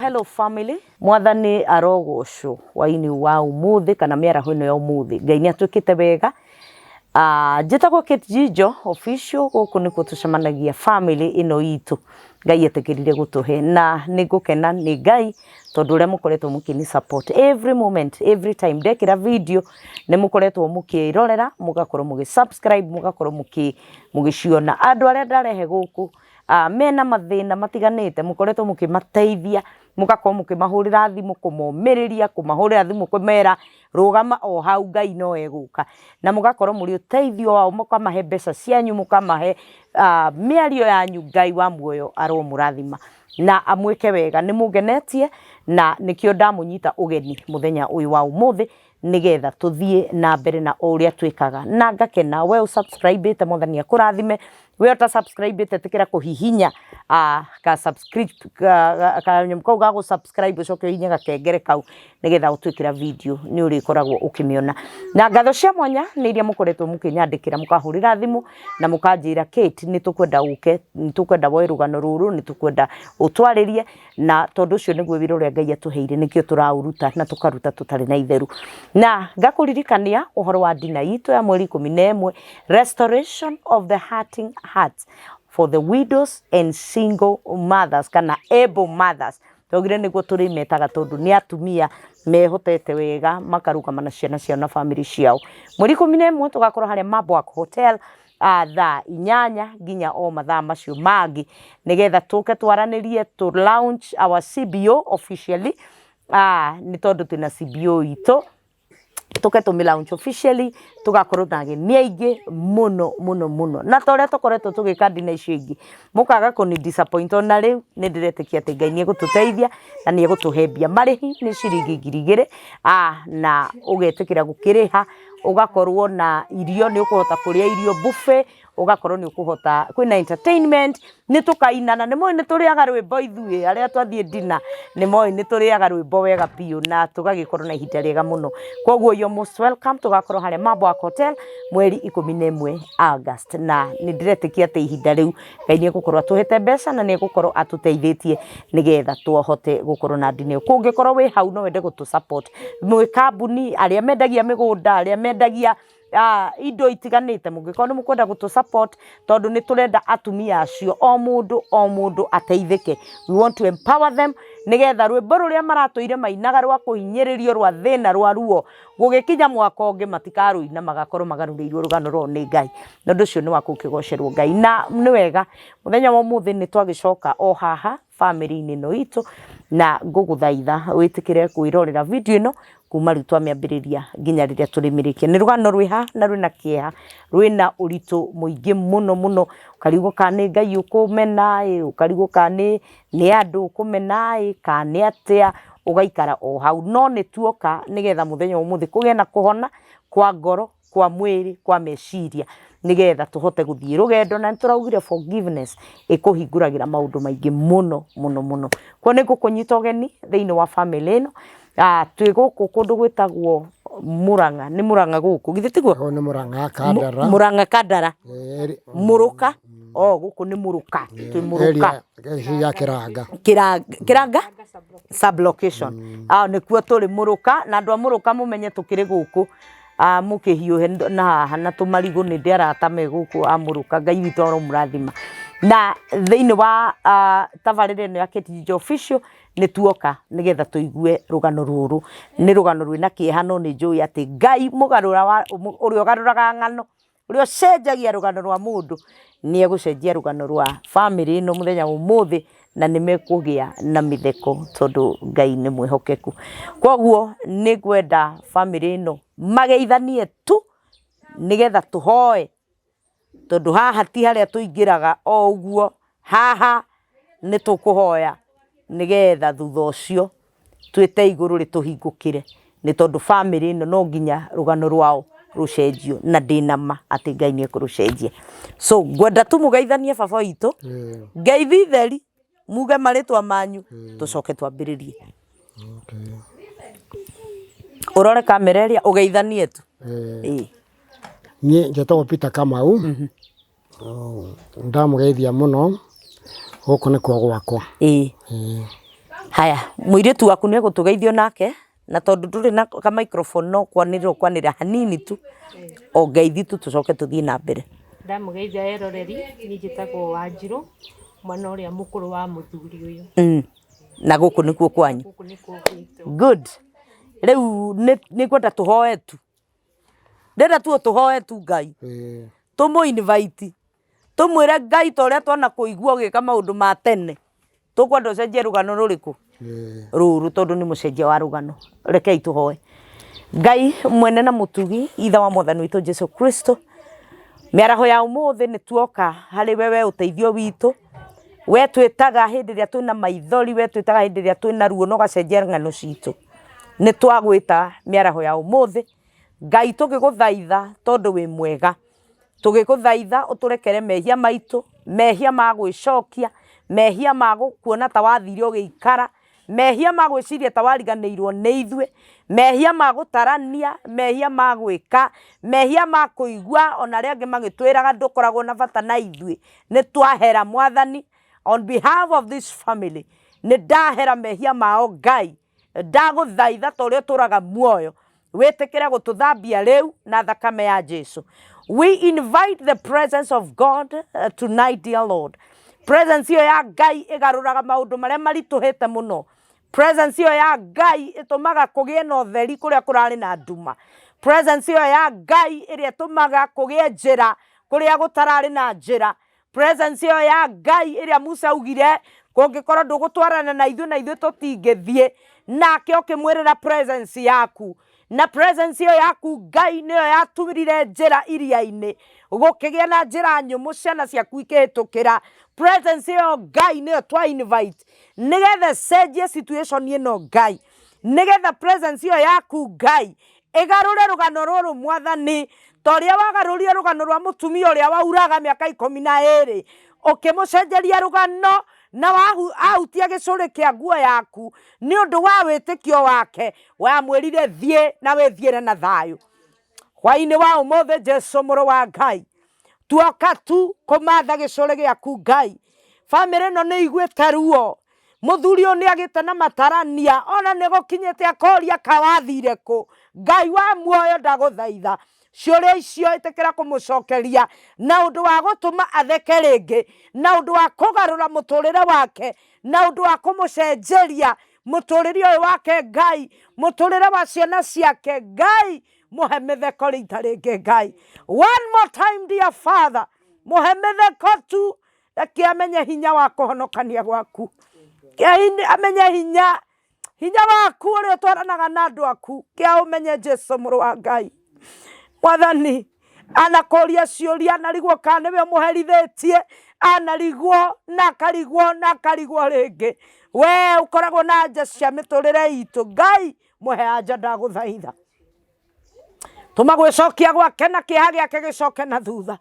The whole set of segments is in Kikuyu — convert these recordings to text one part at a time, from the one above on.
Hello family. Mwathani arogocwo hwainĩ wa ũmũthĩ kana mĩaraho ĩno ya ũmũthĩ. Ngai nĩ atwĩkĩte wega. Ah, njĩtagwo Kate Jijo official, gũkũ nĩkuo tũcemanagia family ĩno itũ. Ngai etĩkĩrire gũtũhe na nĩ ngũkena nĩ Ngai tondũ ũrĩa mũkoretwo mũkĩni support every moment, every time ndekĩra video nĩ mũkoretwo mũkĩrorera, mũgakorwo mũgĩ subscribe, mũgakorwo mũkĩ mũgĩciona. Andũ arĩa ndarehe gũkũ ah, mena mathĩna matiganĩte mũkoretwo mũkĩmateithia, mũgakorwo mũkĩmahũrĩra thimũ kũmomĩrĩria, kũmahũrĩra thimũ kũmera rũgama o hau Ngai no egũka, na mũgakorwo mũrĩ ũteithio wao, mũkamahe mbeca cianyu, mũkamahe ah, mĩario yanyu. Ngai wa muoyo aromũrathima na amwĩke wega. Nĩ mũngenetie na nĩkĩo ndamũnyita ũgeni mũthenya ũyũ wa ũmũthĩ nĩgetha tũthiĩ na mbere na o ũrĩa twĩkaga, na ngakena we ũsubscribe-ĩte, Mwathani akũrathime. We ũta subscribe-ĩte, ĩtĩkĩra kũhihinya ka subscribe kanyamũ kau ga gũ subscribe, ũcoke ũhihinye gakengere kau nĩgetha ũtwĩkĩra video nĩ ũrĩkoragwo ũkĩmĩona. Na ngatho cia mwanya nĩ iria mũkoretwo mũkĩnyandĩkĩra, mũkahũrĩra thimũ na mũkanjĩra, Kate, nĩ tũkwenda ũke, nĩ tũkwenda woe rũgano rũrũ, nĩ tũkwenda ũtwarĩrie. Na tondũ ũcio nĩguo wĩra ũrĩa Ngai atũheire, nĩkĩo tũraũruta na tũkaruta tũtarĩ na itheru. Na ngakũririkania ũhoro wa dinner itũ ya mweri 11, restoration of the hurting hearts for the widows and single mothers kana able mothers. Twaugire nĩguo tũrĩmetaga tondũ nĩ atumia mehotete wega makarũgama na ciana ciao na bamĩrĩ ciao. Mweri 11 tũgakorwo harĩa Mabwak Hotel thaa 8 nginya o mathaa macio mangĩ, nĩgetha tũke twaranĩrie, tũ launch our CBO officially. Nĩ tondũ twĩna CBO itũ, tũke tũmĩ launch officially, tũgakorwo na ageni aingĩ mũno mũno mũno, na ta ũrĩa tũkoretwo tũgĩka dinner icio ingĩ, mũkaga kũni disappoint. Ona rĩu nĩ ndĩretĩkia atĩ Ngai nĩ egũtũteithia na nĩ egũtũhe mbia. Marĩhi nĩ ciringi 2000, na ũgetĩkĩra gũkĩrĩha, ũgakorwo na irio, nĩ ũkũhota kũrĩa irio buffet, ũgakorwo nĩ ũkũhota, kwĩna entertainment, nĩ tũkaina, na nĩ mũĩ nĩ tũrĩaga rwĩmbo ithuĩ arĩa twathiĩ dinner, nĩ moĩ nĩ tũrĩaga rwĩmbo wega biũ na tũgagĩkorwo na ihinda rĩega mũno. Koguo you're most welcome, tũgakorwo harĩa Mabwak Hotel mweri 11 August, na nĩ ndĩretĩkia atĩ ihinda rĩu Ngai nĩ egũkorwo atũhete mbeca na nĩ egũkorwo atũteithĩtie nĩgetha tũhote gũkorwo na dinner ĩyo. Kũngĩkorwo wĩ hau no wende gũtũ support mwĩ kambuni, arĩa mendagia mĩgũnda, arĩa mendagia indo itiganĩte, mũngĩkorwo nĩ mũkwenda gũtũ support, tondũ nĩ tũrenda atumia acio o mũndũ o mũndũ ateithĩke. We want to empower them nĩgetha rwĩmbo rũrĩa maratũire mainaga rwa kũhinyĩrĩrio, rwa thĩna, rwa ruo, gũgĩkinya mwaka ũngĩ matikarũina, magakorwo magarũrĩirwo rũgano rwao nĩ Ngai. Na ũndũ ũcio nĩ wa gũkĩgocerwo Ngai. Na nĩ wega mũthenya wa ũmũthĩ nĩ twagĩcoka o haha bamĩrĩ-inĩ ĩno itũ, na ngũgũthaitha wĩtĩkĩre kwĩrorera video ĩno kuma rĩu twamĩambĩrĩria nginya rĩrĩa tũrĩmĩrĩkia. Nĩ rũgano rwĩ haha na rwĩna kĩeha, rwĩna ũritũ mũingĩ mũno mũno, ũkarigwo kana nĩ Ngai ũkũmena ĩ, ũkarigwo kana nĩ andũ ũkũmena ĩ, kana nĩ atĩa, ũgaikara o hau. No nĩ tuoka nĩgetha mũthenya wa ũmũthĩ kũgĩe na kũhona kwa ngoro, kwa mwĩrĩ, kwa meciria, nĩgetha tũhote gũthiĩ rũgendo. Na nĩ tũraugire forgiveness ĩkũhingũragĩra maũndũ maingĩ mũno mũno mũno. Koguo nĩ ngũkũnyita ũgeni thĩinĩ wa family ĩno. Twĩ gũkũ kũndũ gwĩtagwo Mũrang'a, nĩ Mũrang'a gũkũ, githĩ tiguo? Gũkũ nĩ Mũrang'a Kandara. Mũrang'a Kandara. Mũrũka, oh gũkũ nĩ Mũrũka, twĩ Mũrũka. Area ya Kĩranga. Kĩranga sub location. Ah, nĩkuo tũrĩ Mũrũka, na andũ a Mũrũka mũmenye tũkĩrĩ gũkũ. Mũkĩhiũhe na haha na tũmarigũ, nĩ ndĩ arata me gũkũ a Mũrũka, Ngai witũ aromũrathima. Na thĩinĩ wa tabarĩra ĩno ya Kate Njijo Official nĩ tuoka nĩgetha tũigue rũgano rũrũ. Nĩ rũgano rwĩna kĩeha, no nĩ njũĩ atĩ Ngai mũgarũra wa, ũrĩa ũgarũraga ng'ano, ũrĩa ũcenjagia rũgano rwa mũndũ, nĩ egũcenjia rũgano rwa bamĩrĩ ĩno mũthenya wa ũmũthĩ, na nĩ mekũgĩa na mĩtheko tondũ Ngai nĩ mwĩhokeku. Koguo nĩ ngwenda bamĩrĩ ĩno mageithanie tu nĩgetha tũhoe, tondũ haha ti harĩa tũingĩraga o ũguo, haha nĩ tũkũhoya nĩgetha thutha ũcio twĩte igũrũ rĩtũhingũkĩre, nĩ tondũ bamĩrĩ ĩno no nginya rũgano rwao rũcenjio, na ndĩna ma atĩ Ngai nĩ ekũrũcenjia. So ngwenda tu mũgeithanie baba witũ, ngeithi theri, muge marĩtwa manyu, tũcoke twambĩrĩrie. Ũrore kamera ĩrĩa ũgeithanie tu. Ĩĩ. Niĩ njĩtagwo Peter Kamau. Ndamũgeithia mũno, gũkũ nĩkuo gwakwa. Ĩĩ. Haya, mũirĩtu waku nĩ egũtũgeithio nake, na tondũ ndũrĩ na ka microphone no kwanĩrĩra ũkwanĩrĩra hanini tu, o ngeithi tu tũcoke tũthiĩ na mbere. Ndamũgeithia eroreri, niĩ njĩtagwo Wanjirũ, mwana ũrĩa mũkũrũ wa mũthuri ũyũ. Na gũkũ nĩkuo kwanyu? Gũkũ nĩkuo gwitũ. Good. Rĩu nĩ ngwenda tũhoe tu. Ndĩrenda tu tũhoe tu Ngai. Tũmũ invite. Tũmwĩre Ngai ta ũrĩa twanakũigua ũgĩka maũndũ ma tene. Tũkwenda ũcenjie rũgano rũrĩkũ? Rũrũ tondũ nĩ mũcenjia wa rũgano. Rekei tũhoe. Ngai mwene na mũtugi, ithe wa mwathani witũ Jesu Kristo, mĩaraho ya ũmũthĩ nĩ tuoka harĩ we, we ũteithio witũ. We twĩtaga hĩndĩ ĩrĩa twĩna maithori, we twĩtaga hĩndĩ ĩrĩa twĩna ruo na ũgacenjia ng'ano citũ. Nĩ twagwĩta mĩaraho ya ũmũthĩ. Ngai tũgĩgũthaitha tondũ wĩ mwega. Tũgĩgũthaitha ũtũrekere mehia maitũ, mehia ma gwĩcokia, mehia ma kuona ta wathire ũgĩikara, mehia ma gwĩciria ta wariganĩirwo nĩ ithuĩ, mehia ma gũtarania, mehia ma gwĩka, mehia ma kũigua ona arĩa angĩ magĩtwĩraga ndũkoragwo na bata na ithuĩ. Nĩ twahera Mwathani, on behalf of this family, nĩ ndahera mehia mao Ngai. Ndagũthaitha ta ũrĩa ũtũraga muoyo, wĩtĩkĩre gũtũthambia rĩu na thakame ya Jesu. We invite the presence of God tonight, dear Lord. Presence ĩyo ya Ngai ĩgarũraga maũndũ marĩa maritũhĩte mũno. Presence ĩyo ya Ngai ĩtũmaga kũgĩe na ũtheri kũrĩa kũrarĩ na nduma. Presence ĩyo ya Ngai ĩrĩa ĩtũmaga kũgĩe njĩra kũrĩa gũtararĩ na njĩra. Presence ĩyo ya Ngai ĩrĩa Musa augire kũngĩkorwo ndũgũtwarana na ithuĩ na ithuĩ tũtingĩthiĩ, nake ũkĩmwĩrĩra presence yaku, na presence ĩyo yaku Ngai nĩyo yaturire njĩra iria-inĩ, gũkĩgĩa na njĩra nyũmũ ciana ciaku ikĩhĩtũkĩra. Presence ĩyo Ngai nĩyo twa invite nĩgetha ĩcenjie situation ĩno Ngai, nĩgetha presence ĩyo yaku Ngai ĩgarũre rũgano rũrũ Mwathani, ta ũrĩa wagarũrire rũgano rwa mũtumia ũrĩa wauraga mĩaka 12, ũkĩmũcenjeria rũgano na ahutia gĩcũrĩ kĩa nguo yaku nĩ ũndũ wa wĩtĩkio wake, wamwĩrire thiĩ na wĩthiĩre na thayũ. Hwaĩ-inĩ wa ũmũthĩ Jesu mũrũ wa Ngai, tuoka tu kũmatha gĩcũrĩ gĩaku Ngai. Bamĩrĩ ĩno nĩ iguĩte ruo, mũthuri ũyũ nĩ agĩte na matarania, ona nĩ gũkinyĩte akoria kawathire kũ. Ngai wa muoyo ndagũthaitha, ciũria icio ĩtĩkĩra kũmũcokeria na ũndũ wa gũtũma atheke rĩngĩ, na ũndũ wa kũgarũra mũtũrĩre wake, na ũndũ wa kũmũcenjeria mũtũrĩre ũyũ wake Ngai, mũtũrĩre wa ciana ciake Ngai, mũhe mĩtheko rita rĩngĩ Ngai. One more time dear Father, mũhe mĩtheko tu, reke amenye hinya wa kũhonokania gwaku, reke amenye hinya waku ũrĩa ũtwaranaga na andũ aku, kĩa ũmenye Jesu mũrũ wa Ngai. Mwathani anakũria ciũria, anarigwo kana nĩwe ũmũherithĩtie, anarigwo na akarigwo na akarigwo rĩngĩ. We ũkoragwo na anja cia mĩtũrĩre itũ Ngai, mũhe anja ndagũthaitha. Tũma gwĩcokia gwake na kĩeha gĩake gĩcoke na thutha.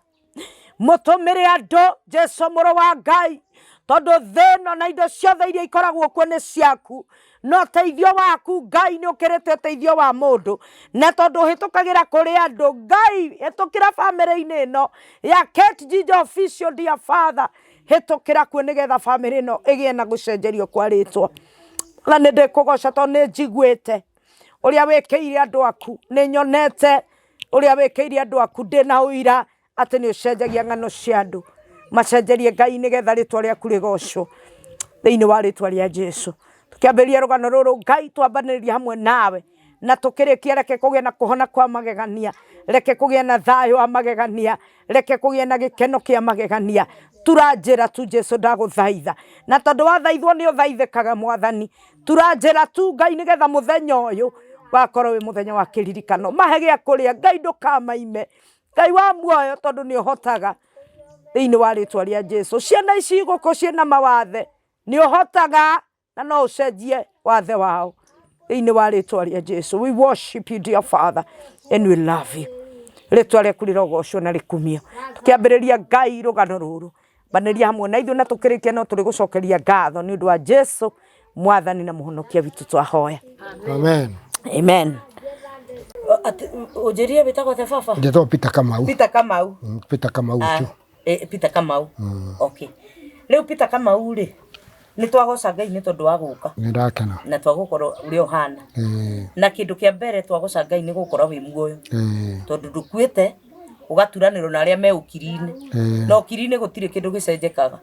Mũtũmĩre andũ Jesu mũrũ wa Ngai, tondũ thĩ ĩno na indo ciothe iria ikoragwo kuo nĩ ciaku, na ũteithio waku Ngai nĩ ũkĩrĩte ũteithio wa mũndũ, na tondũ ũhĩtũkagĩra kũrĩ andũ Ngai, hĩtũkĩra bamĩrĩ-inĩ ĩno ya Kate Njijo Official, dear Father, hĩtũkĩra kuo nĩgetha bamĩrĩ ĩno ĩgĩe na gũcenjerio kwa rĩtwa. Na nĩ ndĩkũgoca tondũ nĩ njiguĩte ũrĩa wĩkĩire andũ aku, nĩ nyonete ũrĩa wĩkĩire andũ aku, ndĩna ũira atĩ nĩ ũcenjagia ng'ano cia andũ. Macenjerie Ngai nĩgetha rĩtwa rĩaku rĩgocwo thĩinĩ wa rĩtwa rĩa Jesu. Tũkĩambĩrĩria rũgano rũrũ Ngai, twambanĩrĩria hamwe nawe, na tũkĩrĩkia reke kũgĩe na kũhona kwa magegania, reke kũgĩe na thayũ wa magegania, reke kũgĩe na gĩkeno kĩa magegania. Tura njĩra tu Jesu ndagũthaitha, na tondũ wathaithwo nĩ ũthaithĩkaga Mwathani, tura njĩra tu Ngai nĩgetha mũthenya ũyũ wakorwo wĩ mũthenya wa kĩririkano. Mahe gĩa kũrĩa Ngai, ndũkamaime Ngai wa muoyo, tondũ nĩ ũhotaga thĩinĩ wa rĩtwa rĩa Jesu. Ciana ici gũkũ ciĩna mawathe, nĩ ũhotaga na no ũcenjie wathe wao thĩinĩ wa rĩtwa rĩa Jesu. We worship you dear Father and we love you. Rĩtwa rĩaku rĩrogocwo na rĩkumio. Tũkĩambĩrĩria Ngai rũgano rũrũ, banĩria hamwe na ithuĩ, na tũkĩrĩkia no tũrĩgũcokeria ngatho nĩ ũndũ wa Jesu mwathani na mũhonokia witũ twahoya. Amen. Amen. Ũnjĩrire wĩtagwo atĩa baba? Njĩtagwo Peter Kamau. Peter Kamau. Peter Kamau ũcio. Peter Kamau. Okay. Rĩu Peter Kamau rĩ, Nĩ twagoca Ngai nĩ tondũ wa gũka. Nĩ ndakena. Na twagũkorwo ũrĩa ũhana. Na kĩndũ kĩa mbere twagoca Ngai nĩ gũkorwo wĩ muoyo. Tondũ ndũkuĩte ũgaturanĩrwo na arĩa me ũkiri-inĩ. Na ũkiri-inĩ gũtirĩ kĩndũ gĩcenjekaga.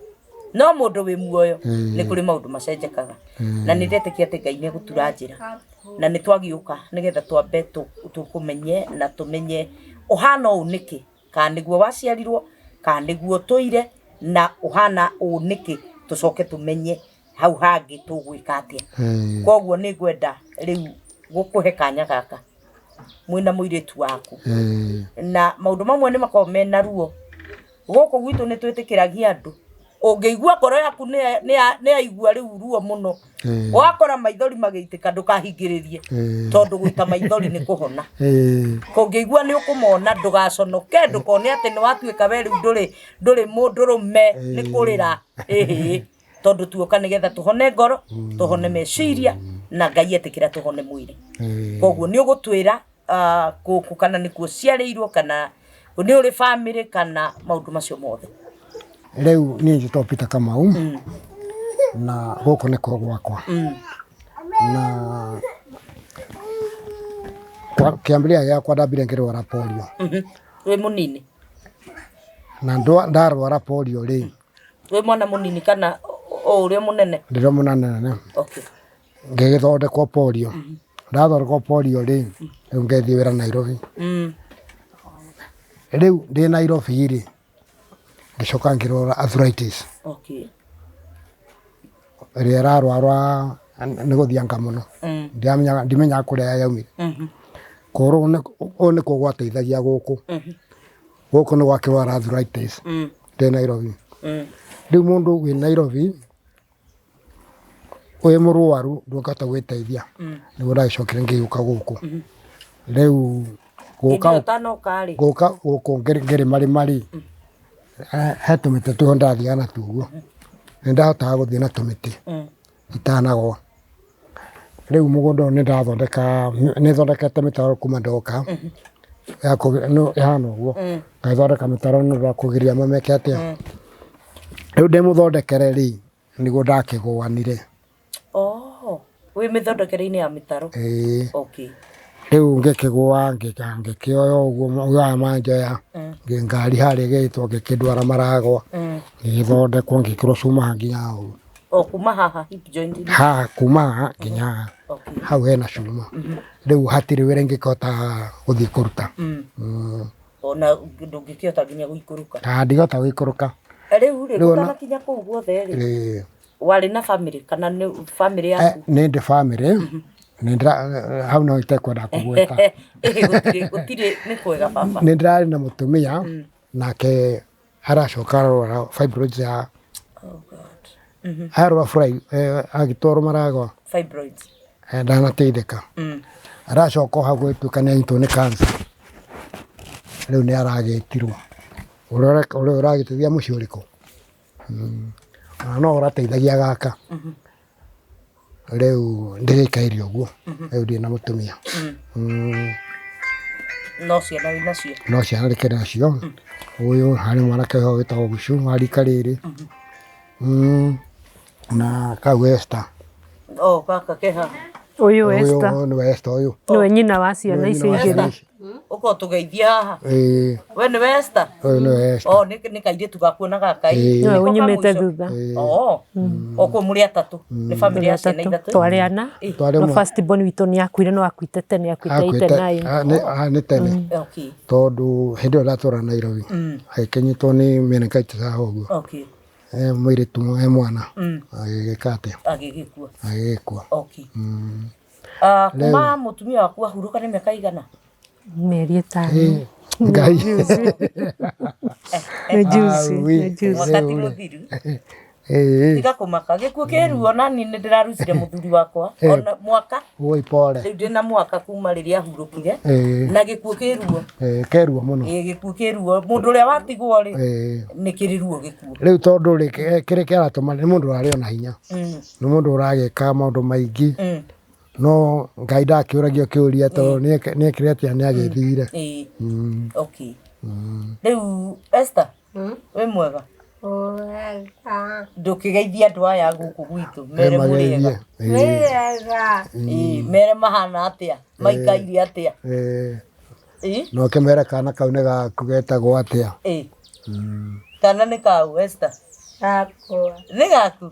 No mũndũ wĩ muoyo nĩ kũrĩ maũndũ macenjekaga. Na nĩ ndetĩkia atĩ Ngai nĩ egũtura njĩra. Na nĩ twagĩũka nĩgetha twambe tũkũmenye na tũmenye ũhana ũũ nĩkĩ. Kana nĩguo waciarirwo, kana nĩguo ũtũire, na ũhana ũũ nĩkĩ, tũcoke tũmenye hau hangĩ tũgwĩka atĩa. Koguo nĩ ngwenda rĩu gũkũhe kanya gaka mwĩna mũirĩtu waku. Na maũndũ mamwe nĩ makoragwo mena ruo. Gũkũ gwitũ nĩ twĩtĩkĩragia andũ, ũngĩigua ngoro yaku nĩ yaigua rĩu ruo mũno, wakora maithori magĩitĩka ndũkahingĩrĩrie, tondũ gũita maithori nĩ kũhona. Kũngĩigua nĩ ũkũmona ndũgaconoke, ndũkone atĩ nĩ watuĩka we rĩu ndũrĩ mũndũrũme nĩ kũrĩra, ĩhĩ, tondũ tuoka nĩgetha tũhone ngoro, tũhone meciria, na Ngai etĩkĩra tũhone mwĩrĩ. Koguo nĩ ũgũtwĩra gũkũ kana nĩkuo ũciarĩirwo kana nĩ ũrĩ bamĩrĩ kana maũndũ macio mothe. Rĩu niĩ njĩtagwo Peter Kamau na gũkũ nĩkuo gwakwa na kĩambĩrĩria gĩakwa ndambire ngĩrwara polio. Wĩ mũnini? Na ndarwara polio rĩ. Wĩ mwana mũnini kana o ũrĩa mũnene? Ndĩrĩ mũnene. Okay. Ngĩgĩthondekwo polio. Ndathondekwo polio rĩ, rĩu ngĩthiĩ wĩra Nairobi. Rĩu ndĩ Nairobi rĩ, ngĩcoka ngĩrwara arthritis. Okay. Ĩrĩa ĩrarwarwa nĩ gũthianga mũno. Ndiamenyaga, ndimenyaga kũrĩa yaumire. Kũgũrũ ũũ nĩkuo gwateithagia gũkũ. Gũkũ nĩ gwakĩrwara arthritis ndĩ Nairobi. Rĩu mũndũ wĩ Nairobi wĩ mũrwaru ndũngĩhota gwĩteithia. Nĩguo ndagĩcokire ngĩũka gũkũ. Rĩu gũka Hĩndĩ ĩyo ũtanoka rĩ? Gũka gũkũ ngĩrĩmarĩma rĩ, he tũmĩtĩ twĩho ndathiaga natuo ũguo. Nĩ ndahotaga gũthiĩ na tũmĩtĩ itanagwa. Rĩu mũgũnda ũyũ nĩ ndathondeka, nĩ thondekete mĩtaro kuma ndoka, ĩhana ũguo. Ngathondeka mĩtaro nĩ ũndũ wa kũgiria mameke atĩa. Rĩu ndĩmũthondekere rĩ, nĩguo ndakĩgũanire. Oh, wĩ mĩthondekere-inĩ ya mĩtaro? Ĩĩ. Okay. Rĩu ngĩkĩgũa, ngĩkĩoya ũguo, aya manjoya, ngari harĩa ĩgĩtwo ngĩkĩndwara Maragwa, ngĩgĩthondekwo ngĩkĩrwo cuma nginya hau. O kuma haha hip joint? Haha, kuma haha nginya haha. Okay. Hau hena cuma. Rĩu hatirĩ wĩra ingĩkĩhota gũthiĩ kũruta. Ona ndũngĩkĩhota nginya gũikũrũka? Ndingĩhota gũikũrũka. Rĩu rĩ, Rĩu ona ũtanakinya kũu guothe rĩ, Ĩĩ. warĩ na family kana nĩ family yaku? Nĩ ndĩ family, nĩ ndĩra, hau no itekwenda kũgweta. Ĩhĩ, gũtirĩ, gũtirĩ, nĩ kwega baba. Nĩ ndĩrarĩ na mũtumia, nake aracoka arwara fibroids ya Oh God. Arwara fibroids, agĩtwarwo Maragwa. Fibroids. Ndanateithĩka. Aracoka o hau gũgĩtuĩka nĩ anyitwo nĩ cancer. Rĩu nĩ aragĩtirwo. Ũrĩa ũragĩteithia mũciĩ ũrĩkũ? Ona no ũrateithagia gaka. Rĩu ndĩgĩikaire ũguo. Rĩu ndirĩ na mũtumia. No ciana wĩ nacio? No ciana ndĩkĩrĩ nacio. Ũyũ harĩ mwanake ũyũ wĩtagwo Gucu wa rika rĩrĩ. Na kau Esther. Oh, gaka ke haha. Ũyũ Esther. Ũyũ nĩwe Esther ũyũ. Nĩwe nyina wa ciana icio igĩrĩ. Ũka ũtũgeithie haha. Ĩĩ. We nĩwe Esther? Ũyũ nĩwe Esther. Oh, nĩ kairĩtu gaku na gaka. Ĩĩ. Nĩwe ũnyumĩte thutha. Oh. O kũu mũrĩ atatũ. Nĩ family ya ciana ithatũ. Twarĩ ana. Twarĩ No ũmwe. first born witũ nĩ akuire, no akuĩte tene, akuĩte Akuĩte, 89. nĩ tene. Okay. Tondũ hĩndĩ ĩyo ndatũra Nairobi. Agĩkĩnyitwo nĩ meningitis haha ũguo. Okay. Mũirĩtu, mwana. Agĩgĩka atĩa? Agĩgĩkua. Agĩgĩkua. Okay. Kuma mũtumia waku ahurũka nĩ mĩaka igana? Mĩeri ĩtano. Ngai. Nĩ juzi, nĩ juzi. Mwaka ti mũthiru. Ĩĩ. Tiga kũmaka, gĩkuũ kĩ ruo na niĩ nĩ ndĩrarucire mũthuri wakwa. Ona mwaka. Woi pole. Rĩu ndĩna mwaka kuma rĩrĩa ahurũkire. Ĩĩ. Na gĩkuũ kĩ ruo. Ĩĩ, ke ruo mũno. Ĩĩ, gĩkuũ kĩ ruo. Mũndũ ũrĩa watigwo rĩ, Ĩĩ. nĩ kĩrĩ ruo gĩkuũ. Rĩu tondũ rĩ, kĩrĩa kĩratũma nĩ mũndũ ũrarĩ ona hinya. Nĩ mũndũ ũragĩka maũndũ maingĩ. No Ngai ndakĩũragio kĩũria tondũ nĩekire atĩa, nĩagĩthire. Ĩĩ. Okay. Rĩu Esther, wĩ mwega? Wega. Ndũkĩgeithie andũ aya gũkũ gwitũ mere mũrĩega. Wega. Ĩĩ, mere mahana atĩa, maikaire atĩa. Ĩĩ. Na ũkĩmere kana kau nĩ gaku getagwo atĩa. Ĩĩ. Kana nĩ kau Esther? Gakwa. Nĩ gaku?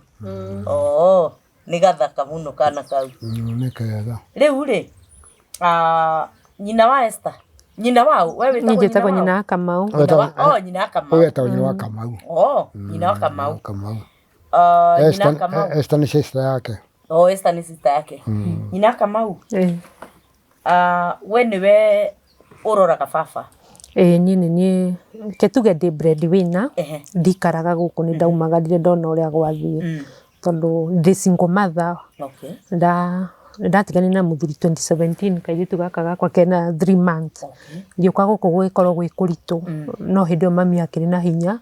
Oo, nĩ gathaka mũno kana kau. Nĩ kega. Rĩu rĩ, nyina wa Esther, nyina wa ũ? We Niĩ wĩtagwo njĩtagwo nyina nyina wa wa Kamau. ũ? Nyina wa, oh, nyina wa Kamau. Ũyũ etagwo nyina wa Kamau. Oh, nyina wa Kamau. Kamau. Nyina wa Esther Kamau. Esther nĩ sister yake. Oh, Esther nĩ sister yake. Nyina wa Kamau. Ĩĩ. We nĩwe ũroraga baba? Ĩĩ niĩ nĩ niĩ reke tuge ndĩ breadwinner, Ehe. ndikaraga gũkũ nĩ ndaumagarire ndona ũrĩa gwathiĩ tondũ ndĩ single mother. Okay. Ndatiganire na mũthuri 2017 kairĩtu gaka gakwa kena 3 months. Okay. Ngĩũka gũkũ gũgĩkorwo gwĩ kũritũ no hĩndĩ ĩyo mami akĩrĩ na hinya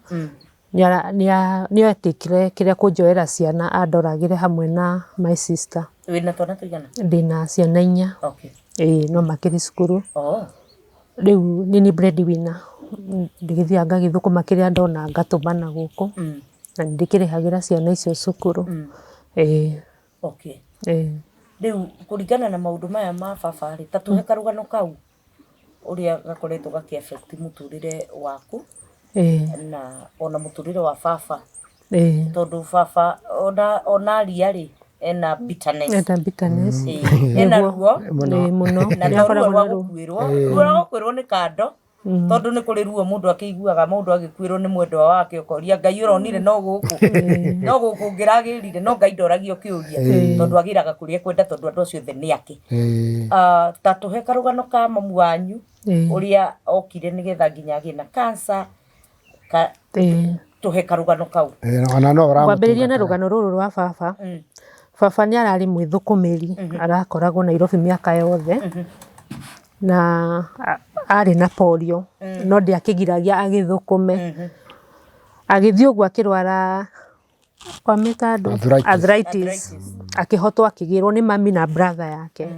nĩetĩkire kĩrĩa kũnjoera ciana andoragĩre hamwe na my sister. Wĩna twana tũigana? Ndĩna ciana inya. Okay. Ĩĩ no makĩrĩ cukuru. Oh. Rĩu nĩ niĩ breadwinner, ndĩgĩthiaga ngagĩthũkũma kĩrĩa ndona ngatũmana gũkũ na nĩ ndĩkĩrĩhagĩra ciana icio cukuru. Ĩĩ. Okay. Ĩĩ. Rĩu kũringana na maũndũ maya ma baba rĩ, ta tũhe karũgano kau ũrĩa gakoretwo gakĩ affect mũtũrĩre waku na ona mũtũrĩre wa baba. Tondũ baba ona aria rĩ, ena bitterness. Ena bitterness. Ĩĩ, ena ruo. Ĩĩ mũno. Na Nĩ to ruo akoragwo rwa na ruo. gũkuĩrwo, ruo rwa gũkuĩrwo nĩ kando, tondũ nĩ kũrĩ ruo mũndũ akĩiguaga mũndũ agĩkuĩrwo nĩ mwendwa wake ũkoria Ngai ũronire no gũkũ, no gũkũ ngĩragĩrire, no Ngai ndoragio kĩũria tondũ agĩraga kũrĩa ekwenda tondũ andũ acio othe nĩ ake. Ta tũhe karũgano ka mamu wanyu ũrĩa okire nĩgetha nginya agĩe na cancer, tũhe karũgano kau. Ona no Ngwambĩrĩria na rũgano rũrũ rwa baba. Baba nĩ ararĩ mwĩthũkũmĩri, arakoragwo Nairobi mĩaka yothe na arĩ na polio no ndĩakĩgiragia agĩthũkũme. Agĩthiĩ ũguo akĩrwara wamĩta andũ Arthritis. arthritis. Akĩhotwo akĩgĩrwo nĩ mami na brother yake.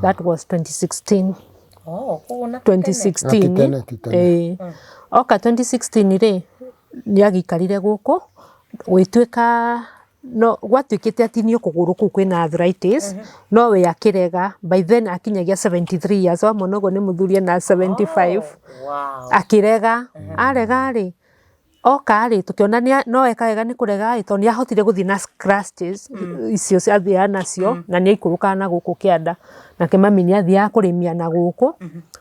That was 2016. Oh, koguo na ti tene. 2016. Ti tene, ti tene. Ĩĩ. Oka 2016 rĩ, nĩ agĩikarire gũkũ gwĩtuĩka no gwatuĩkĩte atinio kũgũrũ kũu kwĩna arthritis no we akĩrega. By then akinyagia 73 years, wamwona ũguo nĩ mũthuri ena 75. Oh, wow. Akĩrega, arega rĩ, oka rĩ tũkĩona no eka wega nĩ kũrega rĩ, tondũ nĩ ahotire gũthiĩ na crutches icio athiaga nacio na nĩ aikũrũkaga na gũkũ kĩanda, nake mami nĩ athiaga kũrĩmia na gũkũ.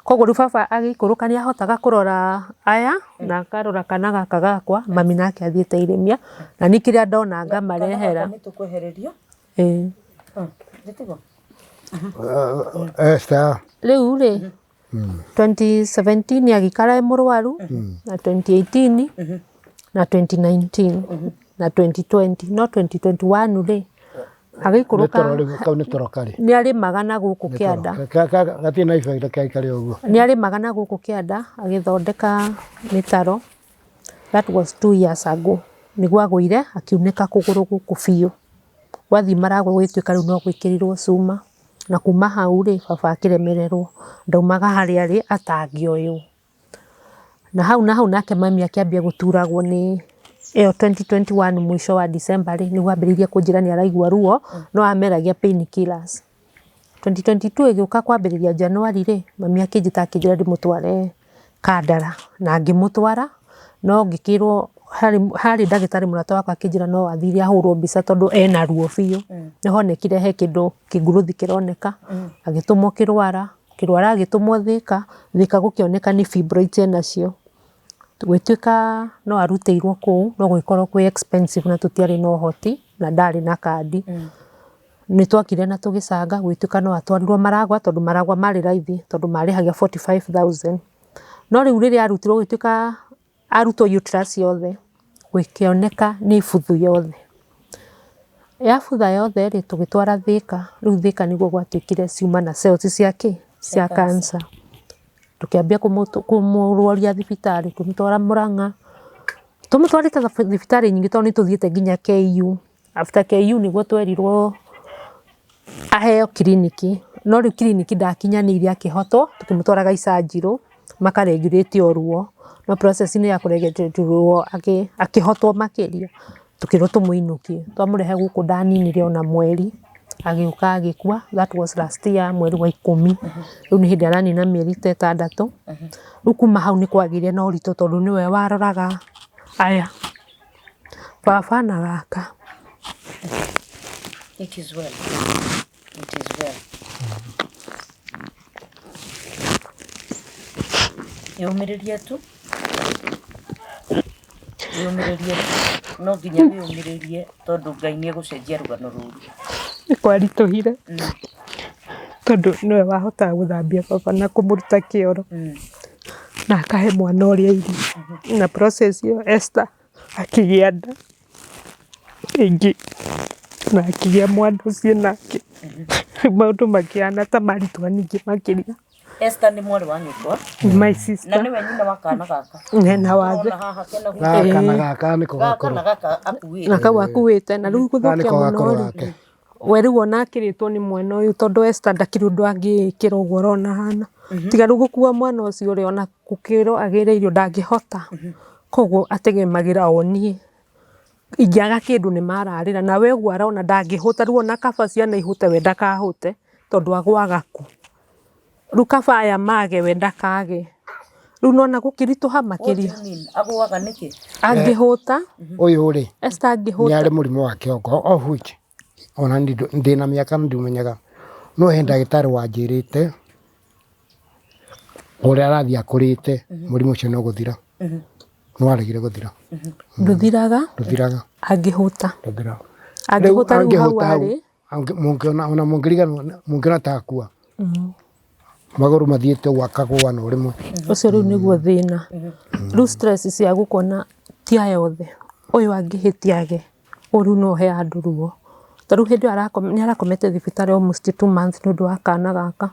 Koguo rĩu baba agĩikũrũka nĩ ahotaga kũrora aya na akarora kana gaka gakwa, mami nake athiĩte irĩmia na niĩ kĩrĩa ndona ngamarehera. Nĩ tũkwehererio? Ĩĩ. Nĩ Esther. Rĩu rĩ 2017 agĩikara e mũrwaru na 2018 na 2019 na 2020 no 2021 rĩ agĩikũrũka Kau nĩ toro karĩ. Nĩ arĩmaga na gũkũ kĩanda. Gatirĩ na ibaida kaikare ũguo. Nĩ arĩmaga na gũkũ kĩanda agĩthondeka mĩtaro. That was 2 years ago. Nĩguo agũire akiunĩka kũgũrũ gũkũ biũ. Gwathiĩ maragwa gũgĩtuĩka rĩu no gwĩkĩrirwo cuma. Na kuma hau rĩ baba akĩremererwo ndaumaga harĩa arĩ atangĩoywo. Na hau na hau nake mami akĩambia gũturagwo nĩ ĩyo 2021 mũico wa December rĩ nĩguo ambĩrĩirie kũnjĩra nĩ araigua ruo no ameragia pain killers. 2022 ĩgĩũka kwambĩrĩria January rĩ mami akĩnjĩta akĩnjĩra ndĩmũtware Kandara na ngĩmũtwara no ngĩkĩrwo harĩ ndagĩtarĩ mũrata wakwa akĩnjĩra no athire ahũrwo mbica tondũ ena ruo biũ. Nĩhonekire he kĩndũ kĩngurũthi kĩroneka agĩtũmwo Kĩrwara, Kĩrwara agĩtũmwo Thĩka, Thĩka gũkĩoneka nĩ fibroids enacio. Gũgĩtuĩka no arutĩirwo kũu no gũgĩkorwo kwĩ expensive na tũtiarĩ na ũhoti na ndarĩ na kandi. Nĩ twakire na tũgĩcanga gũgĩtuĩka no atwarirwo Maragwa tondũ Maragwa marĩ raithi tondũ marĩhagia 45,000. No rĩu rĩrĩa arutirwo gũgĩtuĩka arutwo uterus yothe gũkĩoneka nĩ buthu yothe. Yabutha yothe rĩ tũgĩtwara Thĩka, rĩu Thĩka nĩguo gwatuĩkire ciuma na cells cia kĩ? Cia cancer. Tũkĩambia kũmũrwaria thibitarĩ, tũkĩmũtwara Mũrang'a, tũmũtwarĩte thibitarĩ nyingĩ tondũ nĩ tũthiĩte nginya KU. After KU nĩguo twerirwo aheo kiriniki, no rĩu kiriniki ndakinyanĩirie akĩhotwo, tũkĩmũtwara Gaicanjirũ maka regulate o ruo. No process -inĩ ya kũregeterwo akĩhotwo makĩria, tũkĩrwo tũmũinũkie. Twamũrehe gũkũ ndaninire ona mweri, agĩũka agĩkua, that was last year mweri wa ikũmi. Rĩu nĩ hĩndĩ aranina mĩeri ta ĩtandatũ. Rĩu kuma hau nĩ kwagĩire na ũritũ tondũ nĩwe waroraga aya, baba na gaka. It is well. It is well. Yũmĩrĩrie tu. Wĩyũmĩrĩrie tu, no nginya wĩyũmĩrĩrie tondũ Ngai nĩ egũcenjia rũgano rũrũ. Nĩ kwaritũhire tondũ nĩwe wahotaga gũthambia baba na kũmũruta kĩoro na akahe mwana ũrĩa irio. Na process ĩyo Esther akĩgĩa nda ĩngĩ na akĩgĩa mwana ũcio nake. Rĩu maũndũ makĩhana ta maritũha ningĩ makĩria. Esther nĩ mwarĩ wa nyũkwa My na sister nĩwe nyina wa kana gaka. Hena wathe Ũrona haha kena Gaka na gaka nĩko gaka gakũrũ. na gaka akuĩte. Na kau akuĩte na rĩu Gaka gũthũkia nĩko mũno gakũrũ rĩ gake. we rĩu ona akĩrĩtwo nĩ mwana ũyũ tondũ Esther ndakĩrĩ ũndũ angĩĩkĩra ũguo ũrona ahana. Tiga rĩu gũkua mwana ũcio rĩ ona gũkĩrwo agĩre irio ndangĩhota. Koguo ategemagĩra o niĩ. Ingĩaga kĩndũ nĩ mararĩra na we ũguo arona ndangĩhũta rĩu ona kaba ciana ihũte we ndakahũte tondũ agwaga kũ. Rĩu kaba aya mage we ndakage. Rĩu nĩwona gũkĩritũha What do makĩria. you mean? Agũaga nĩkĩ? Angĩhũta, Ũyũ rĩ Esther nĩ angĩhũta arĩ mũrimũ wa kĩongo of which ona ndĩna mĩaka ndiũmenyaga no he ndagĩtarĩ wanjĩrĩte ũrĩa arathiĩ akũrĩte mũrimũ ũcio nĩ ũgũthira no waregire gũthira ndũthiraga ndũthiraga angĩhũta. ndũthiraga Angĩhũta rĩu hau angĩhũta hau arĩ mũngĩona ona mũngĩriganĩrwo mũngĩona ta akua magũrũ mathiĩte ũguo akagũa no rĩmwe ũcio rĩu nĩguo thĩna. Rĩu stress cia gũkona ti aya othe ũyũ angĩhĩtia age ũyũ rĩu no ũhe andũ ruo. Ta rĩu hĩndĩ ĩyo nĩ arakomete thibitarĩ almost 2 months nĩ ũndũ wa kana gaka.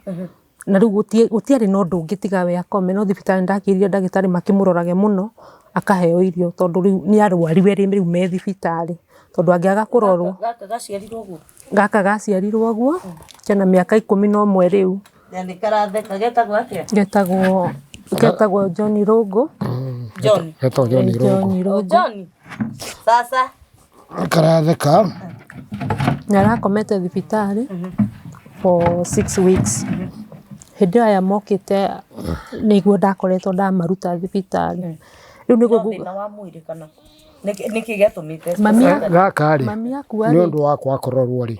Na rĩu gũtiarĩ na ũndũ ũngĩ tiga we akome no thibitarĩ nĩndakĩrire ndagĩtarĩ makĩmũrorage mũno akaheo irio tondũ rĩu nĩ arwarire rĩu me thibitarĩ tondũ angĩaga kũrorwo Gaka gaciarirwo ũguo. gaka gaciarirwo ũguo kena mĩaka 11 rĩu. Na nĩ karatheka getagwo atĩa? Getagwo John Rũngũ. John. getagwo John Rũngũ John Oh, Rũngũ. John. Sasa karatheka Nĩ arakomete thibitarĩ for 6 weeks. Hĩndĩ ĩyo aya mokĩte nĩguo ndakoretwo ndamaruta thibitarĩ. Rĩu nĩguo no thĩna wa mwĩrĩ kana nĩkĩ gĩatũmĩte Mami gaka rĩ mami akua nĩ rĩ ũndũ wa kwaga kũrorwo rĩ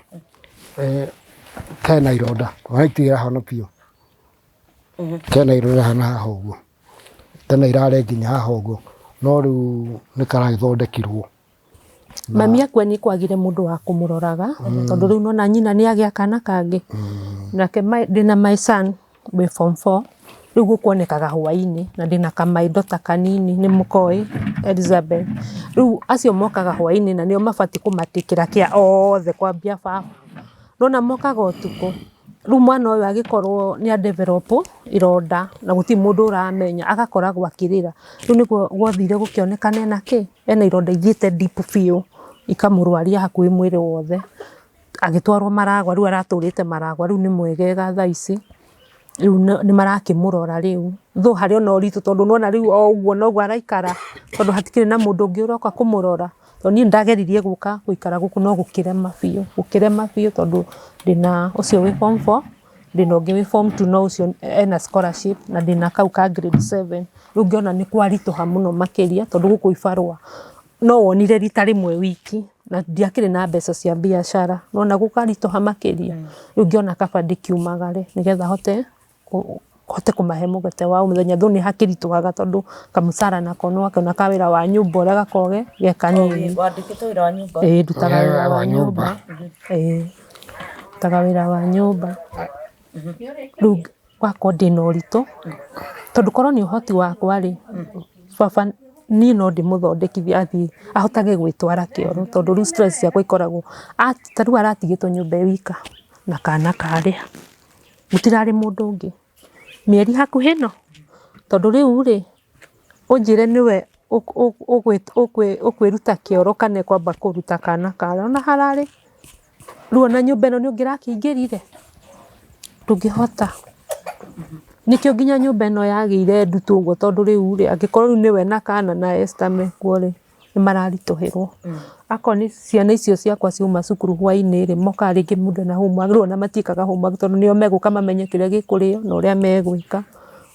kena ironda ona itirĩ irahona biũ kena ironda hana haha ũguo tena irarĩ nginya haha ũguo no rĩu nĩ karagĩthondekirwo mami akua nĩ kwagire mũndũ wa kũmũroraga tondũ rĩu nona nyina nĩ agĩa kana kangĩ. Nake ndĩna my son wĩ form 4 rĩu gũkuonekaga hwaĩ-inĩ na ndĩna ka my daughter kanini nĩ mũkoĩ Elizabeth. Rĩu acio mokaga hwaĩ-inĩ na nĩo mabatiĩ kũmatĩkĩra kĩa othe kwambia baba. Nona mokaga ũtukũ. Rĩu mwana ũyũ agĩkorwo nĩ a develop ironda na gũtirĩ mũndũ ũramenya agakoragwo akĩrĩra. Rĩu nĩguo gwathire gũkĩonekana ena kĩ ena ironda ithiĩte deep biũ ikamũrwaria hakuhĩ mwĩrĩ wothe. Agĩtwarwo Maragwa rĩu aratũrĩte Maragwa rĩu nĩ mwegega thaa ici. Rĩu nĩ marakĩmũrora rĩu. Though harĩ ona ũritũ tondũ nĩwona rĩu o ũguo noguo araikara tondũ hatikĩrĩ na mũndũ ũngĩ ũroka kũmũrora. Tondũ niĩ nĩndageririe gũka gũikara gũkũ no gũkĩrema biũ gũkĩrema biũ tondũ ndĩna ũcio wĩ form 4 ndĩna ũngĩ wĩ form 2 no ũcio ena scholarship na ndĩna kau ka grade 7. Rĩu ngĩona nĩ kwaritũha mũno makĩria tondũ gũkũ ibarũa no wonire rita rĩmwe wiki na ndiakĩrĩ na mbeca cia biacara. Nĩwona gũkaritũha makĩria. Rĩu ngĩona kaba ndĩkiumagare nĩgetha hote kũmahe mũgate wa o mũthenya though nĩ hakĩritũhaga tondũ kamũcara nako nĩwakĩona ka wĩra wa nyũmba ũrĩa gakoragwo ge kanini. Wandĩkĩtwo wĩra wa nyũmba? Ĩĩ ndutaga wĩra wa nyũmba. Ĩĩ ndutaga wĩra wa nyũmba. Rĩu wakorwo ndĩna ũritũ tondũ korwo nĩ ũhoti wakwa rĩ baba niĩ no ndĩmũthondekithie athiĩ ahotage gwĩtwara kĩoro tondũ rĩu stress ciakwa ikoragwo ta rĩu aratigĩtwo nyũmba e wika na kana karĩa gũtirarĩ mũndũ ũngĩ mĩeri hakuhĩ ĩno tondũ rĩu rĩ ũnjĩre nĩwe ũkwĩruta kĩoro kana ĩkwamba kũruta kana karĩa ona hararĩ rĩu ona nyũmba ĩno nĩ ũngĩrakĩingĩrire ndũngĩhota. Nĩkĩo nginya nyũmba ĩno yagĩire ndutu ũguo tondũ rĩu rĩ, angĩkorwo rĩu nĩwe na kana na Esther mekuo rĩ, nĩ mararitũhĩrwo. Akorwo nĩ ciana icio ciakwa ciauma cukuru hwainĩ rĩ, mokaga rĩngĩ mũndũ ena homework, rĩu ona matiĩkaga homework tondũ nĩo megũka mamenye kĩrĩa gĩkũrĩo na ũrĩa megwĩka.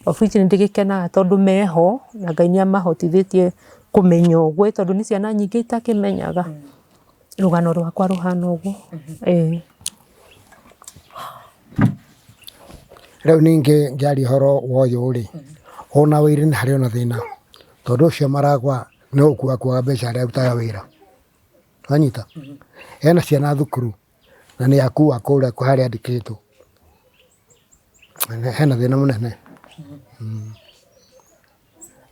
Of which nĩ ndĩgĩkenaga tondũ meho na Ngai nĩ amahotithĩtie kũmenya ũguo tondũ nĩ ciana nyingĩ itakĩmenyaga. Rũgano rwakwa rũhana ũguo, ĩĩ. Rĩu ningĩ ngĩaria ũhoro wa ũyũ rĩ, ona wĩra nĩ harĩ ona thĩna, tondũ ũcio maragwa nĩ gũkua akuaga mbeca harĩa arutaga wĩra, wanyita? Ena ciana thukuru na nĩ akua kũrĩa harĩa andĩkĩtwo, hena thĩna mũnene,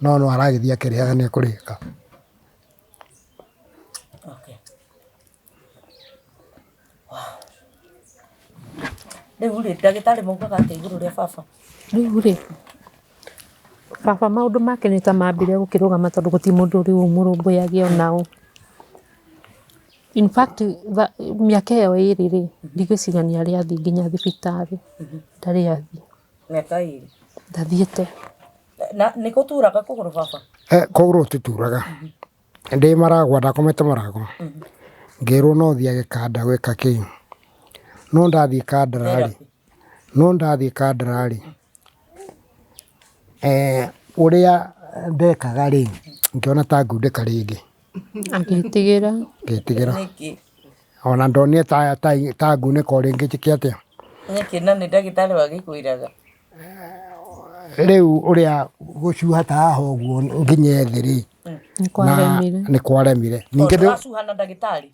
no no aragĩthiĩ akĩrĩhaga nĩ ekũrĩka. Okay. Wow. Rĩu rĩ, ndagĩtarĩ maugaga atĩa igũrũ rĩa baba? Rĩu rĩ, baba maũndũ make nĩ ta mambire gũkĩrũgama tondũ gũtirĩ mũndũ rĩu ũmũrũmbũyagia ona ũ. In fact mĩaka ĩyo ĩrĩ rĩ, ndigwĩciria nĩ arĩ athiĩ nginya thibitarĩ, ndarĩ athiĩ. Mĩaka ĩrĩ? Ndathiĩte. Na nĩ gũturaga kũgũrũ baba? Kũgũrũ gũtituraga. Ndĩ maragwa ndakomete maragwa, ngĩrwo no thiage kanda gwĩka kĩ, no ndathiĩ kandara rĩ, no ndathiĩ kandara rĩ, ũrĩa ndekaga rĩ, ngĩona ta ngundĩka rĩngĩ. Agĩtigĩra. Ngĩtigĩra. Ona ndonire ta ngunĩka o rĩngĩ njĩke atĩa. Nĩkĩ na nĩ ndagĩtarĩ wagĩkwĩraga? Rĩu ũrĩa gũcuha ta haha ũguo nginye thĩ rĩ, nĩ kwaremire. Ningĩ ndũracuha na ndagĩtarĩ?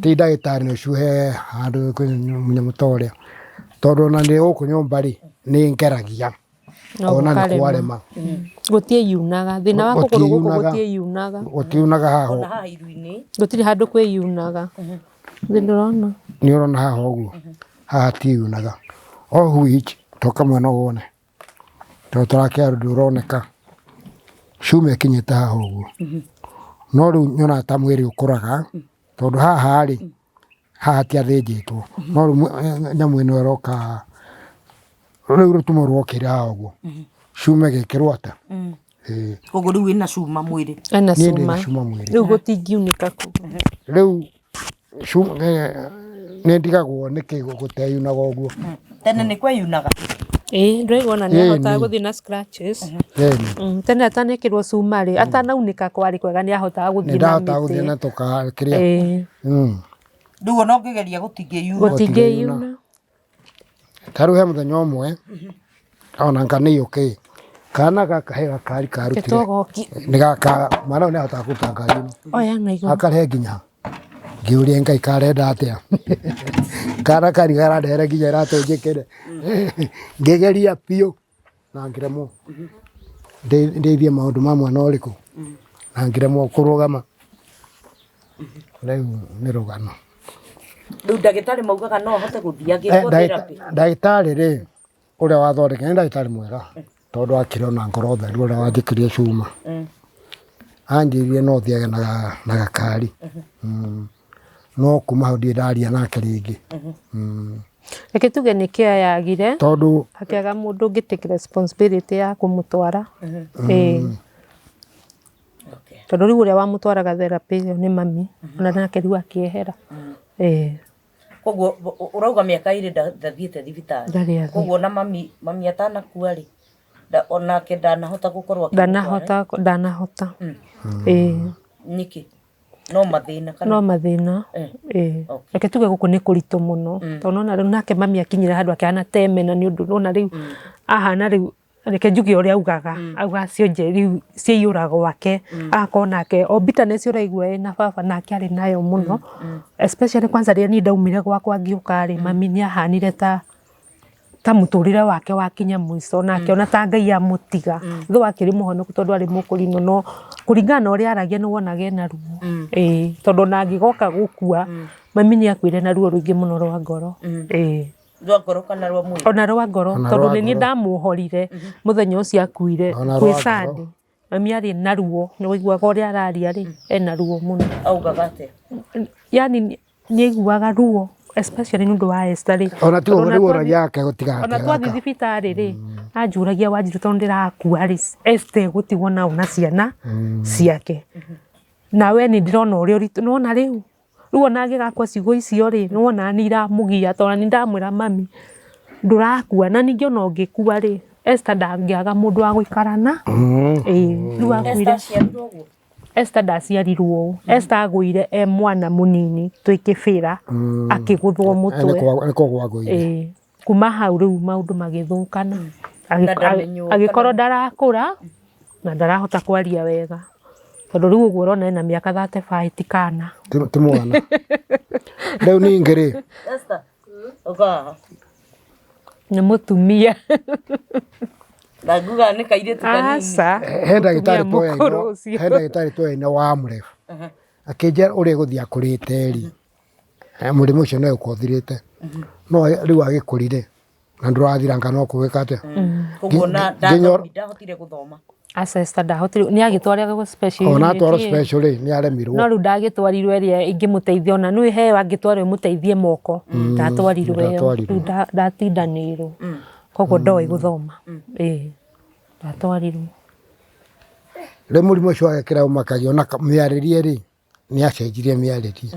Ti ndagĩtarĩ nĩ ũcuhe handũ mũnyamũ ta ũrĩa, tondũ ona ndĩ gũkũ nyũmba rĩ, nĩ ngeragia kuona nĩ kwarema. Gũtiĩyunaga, thĩna wa kũgũrũ gũkũ gũtiĩyunaga. Gũtiunaga haha Ona haha iru-inĩ. Gũtirĩ handũ kwĩyunaga. Nĩ ndĩrona. Nĩ ũrona haha ũguo, haha hatiĩyunaga. Of which toka mwena ũyũ wone, tondũ tũrakĩra ũndũ ũroneka, cuma ĩkinyĩte haha ũguo. No rĩu nyonaga ta mwĩrĩ ũkũraga, tondũ haha rĩ, haha hatiathĩnjĩtwo, no rĩu nyamũ ĩno ĩroka rĩu rũtumo rwokĩra haha ũguo, cuma ĩgekĩrwo atĩa? Ĩĩ. Koguo rĩu wĩna cuma mwĩrĩ. Ena Niĩ ndĩna cuma. cuma mwĩrĩ. Rĩu gũtingiunĩka kũ. Rĩu nĩ ndigagwo nĩkĩ gũteyunaga ũguo. Tene nĩ kweyunaga? Ĩĩ ndũraigua ona nĩ ahotaga gũthiĩ na scratches. Ĩni. Tene atanekĩrwo cuma rĩ, atanaunĩka kwarĩ kwega nĩ ahotaga Nĩ gũthiĩ na ndahotaga gũthiĩ mĩtĩ. na tũka kĩrĩa. Ĩĩ. Rĩu ona ũngĩgeria gũtingĩyuna. Gũtingĩyuna. Ta rĩu he mũthenya ũmwe ona anga nĩ ũkĩ kana gaka he gakari karutire Gĩtogoki. nĩ gaka mwana ũyũ nĩ ahotaga kũruta ngari ĩno Oya na igũrũ. akarehe nginya ngĩũria Ngai karenda atĩa kana kari karandehere nginya iratũ njĩkĩre ngĩgeria biũ na ngĩremwo ndeithie maũndũ ma mwana ũrĩkũ na ngĩremwo kũrũgama rĩu nĩ rũgano. Rĩu ndagĩtarĩ maugaga no ahote gũthiĩ agĩkwo therapy? Ndagĩtarĩ rĩ, ũrĩa wathondekire nĩ ndagĩtarĩ mwega tondũ akĩrĩ ona ngoro theru ũrĩa wanjĩkĩrire cuma. Anjĩrire no thiage na gakari. No kuma hau ndirĩ ndaria nake rĩngĩ. Reke tuge nĩ kĩa yagire Tondũ akĩaga mũndũ ũngĩ take responsibility ya kũmũtwara. Ĩĩ. Tondũ rĩu ũrĩa wamũtwaraga therapy ĩyo nĩ mami, ona nake rĩu akĩehera. Ĩĩ. Koguo ũrauga mĩaka ĩrĩ ndathiĩte thibitarĩ. Ndarĩ athiĩ. Koguo ona mami, mami atanakua rĩ, onake ndanahota gũkorwo akĩmũtwara. Ndanahota, ndanahota. Ĩĩ. Nĩkĩ? No mathĩna kana? No mathĩna. Ĩĩ. Reke tuge gũkũ nĩ kũritũ mũno. Tondũ nĩwona rĩu nake mami akinyire handũ akĩhana ta emena nĩ ũndũ nĩwona rĩu ahana rĩu reke njuge ũrĩa augaga, augaga cionje rĩu ciaiyũra gwake, agakorwo nake o bitterness ũraigua ĩna baba nake arĩ nayo mũno, especially kwanza rĩrĩa niĩ ndaumire gwakwa ngĩũka rĩ, mami nĩ ahanire ta ta mũtũrĩre wake wakinya mũico na akĩona ta Ngai amũtiga, though akĩrĩ mũhonoku tondũ arĩ mũkũrinũ no kũringana na ũrĩa aragia nĩ wonaga ena ruo, ĩĩ tondũ ona angĩgoka gũkua, mami nĩ akuire na ruo rũingĩ mũno rwa ngoro, ĩĩ. Rwa ngoro kana rwa mwĩrĩ? Ona rwa ngoro Ona tondũ rwa nĩ niĩ ngoro. ndamuohorire mũthenya ũcio akuire Ona kwĩ rwa ngoro. Sunday. Mami arĩ na ruo nĩ waiguaga ũrĩa araria rĩ, ena ruo mũno. Augaga atĩa? Yani nĩ aiguaga ruo. Especially nĩ ũndũ wa Esther rĩ. Ona ti Tondũ ũguo ona rĩu twathiĩ- oragia ake gũtiga ona twathiĩ thibitarĩ rĩ, anjũragia, "Wanjiru, tondũ ndĩrakua rĩ, Esther egũtigwo nao na ciana ciake?" Nawe nĩ ndĩrona ũrĩa ũritũ nĩwona rĩu rĩu ona angĩgakua ciugo icio rĩ, nĩwona nĩ iramũgia, tondũ nĩ ndamwĩra, "Mami, ndũrakua, na ningĩ ona ũngĩkua rĩ, Esther ndangĩaga mũndũ wa gũikara na ĩĩ." Rĩu akuire. Esther aciarirwo ũguo? Esther ndaciarirwo ũũ. Esther agũire e mwana mũnini twĩ kĩbĩra, akĩgũthwo mũtwe. Nĩ kũgwa agũire. Ĩĩ, kuma hau rĩu maũndũ magĩthũkana. Na ndamenywo Agĩkorwo ndarakũra na ndarahota kwaria wega, tondũ rĩu ũguo ũrona ena mĩaka 35, ti kana. Ti mwana rĩu ningĩ rĩ. Esther, ũka. Nĩ mũtumia. Na nguga nĩ kairĩtu kanini. Aca. He ndagĩtarĩ Mũtumia mũkũrũ ũcio. He ndagĩtarĩ twoyaine wa mũrebu, akĩnjĩra ũrĩa ĩgũthiĩ akũrĩte rĩ, mũrimũ ũcio no ũkorwo ũthirĩte, no rĩu agĩkũrire na ndũrathiranga, no kũgĩka atĩa? Koguo na ndahotire gũthoma? Aca, Esther ndahotire, nĩ agĩtwaragwo special Ona unit atwarwo ĩ. special rĩ, nĩ aremirwo. No rĩu ndagĩtwarirwo ĩrĩa ĩngĩmũteithia, ona nĩ heo angĩtwarwo ĩmũteithie moko, ndatwarirwo ĩyo. Ndatwarirwo. Rĩu ndatindanĩirwo, koguo ndoĩ gũthoma, ĩĩ, ndatwarirwo. Rĩu mũrimũ ũcio wake kĩrĩa ũmakagia, ona mĩarĩrie rĩ, nĩ acenjirie mĩarĩrie.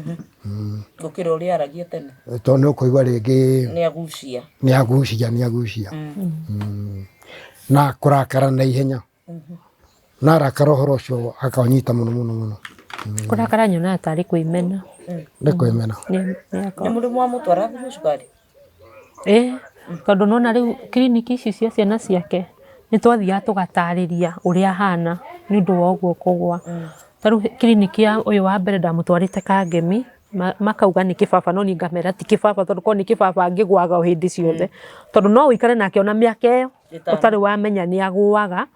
Gũkĩra ũrĩa aragia tene. Tondũ nĩ ũkũigua rĩngĩ nĩ agucia. Nĩ agucia, nĩ agucia. Na kũrakara na ihenya, na arakara ũhoro ũcio akawanyita mũno mũno mũno. Kũrakara nyonaga tarĩ kwĩmena. Nĩ kwĩmena. Nĩ mũrimũ wa mũtwe arathimwo cukari? Ĩĩ, tondũ nona rĩu kiriniki ici cia ciana ciake nĩ twathiaga tũgatarĩria ũrĩa ahana nĩ ũndũ wa ũguo kũgwa. Ta rĩu kiriniki ya ũyũ wa mbere ndamũtwarĩte Kangemi, makauga nĩ kĩbaba, no niĩ ngamera ti kĩbaba, tondũ korwo nĩ kĩbaba angĩgwaga o hĩndĩ ciothe, tondũ no ũikare nake ona mĩaka ĩyo 5. Ũtarĩ wamenya nĩ agũaga.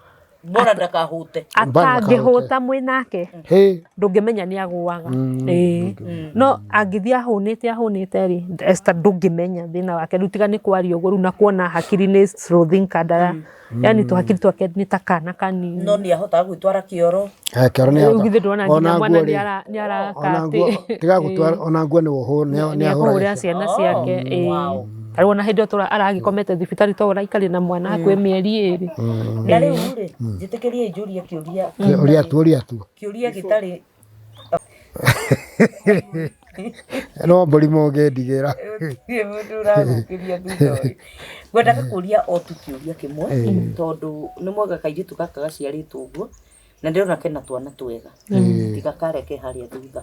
Bora ndakahũte. Atangĩhũta mwĩ nake, Hĩ. ndũngĩmenya nĩ agũaga. Ĩĩ, no angĩthiĩ ahũnĩte ahũnĩte rĩ, Esther ndũngĩmenya thĩna wake rĩu, tiga nĩ kwaria ũguo rĩu na kuona hakiri nĩ slow thinker, ndara yani tũhakiri twake nĩ ta kana kanini. No nĩ ahotaga gwĩtwara kĩoro? Eh, kĩoro nĩ Rĩu ahota. githĩ ndũrona Ona nginya mwana nguo nĩ rĩ, nĩ araka ona nguo atĩ tiga gũtwara, ona nguo nĩ wohwo nĩ nĩ ahũraga. akũhũrĩra ciana ciake, ĩĩ. Ta rĩu ona hĩndĩ ĩyo tũra aragĩkomete thibitarĩ, to ũraikarire na mwana hakuhĩ mĩeri 2. Na rĩu rĩ, njĩtĩkĩrie njũrie kĩũria. Ũria tu, ũria tu. Kĩũria gĩtarĩ No mbũri mũngĩndigĩra. Gũtirĩ mũndũ ũragũkĩria thutha ũyũ. Ngwendaga kũria o tu kĩũria kĩmwe, tondũ nĩ mwega kairĩtu gaka gaciarĩtwo ũguo, na ndĩrona kena twana twega, tiga kareke harĩa thutha.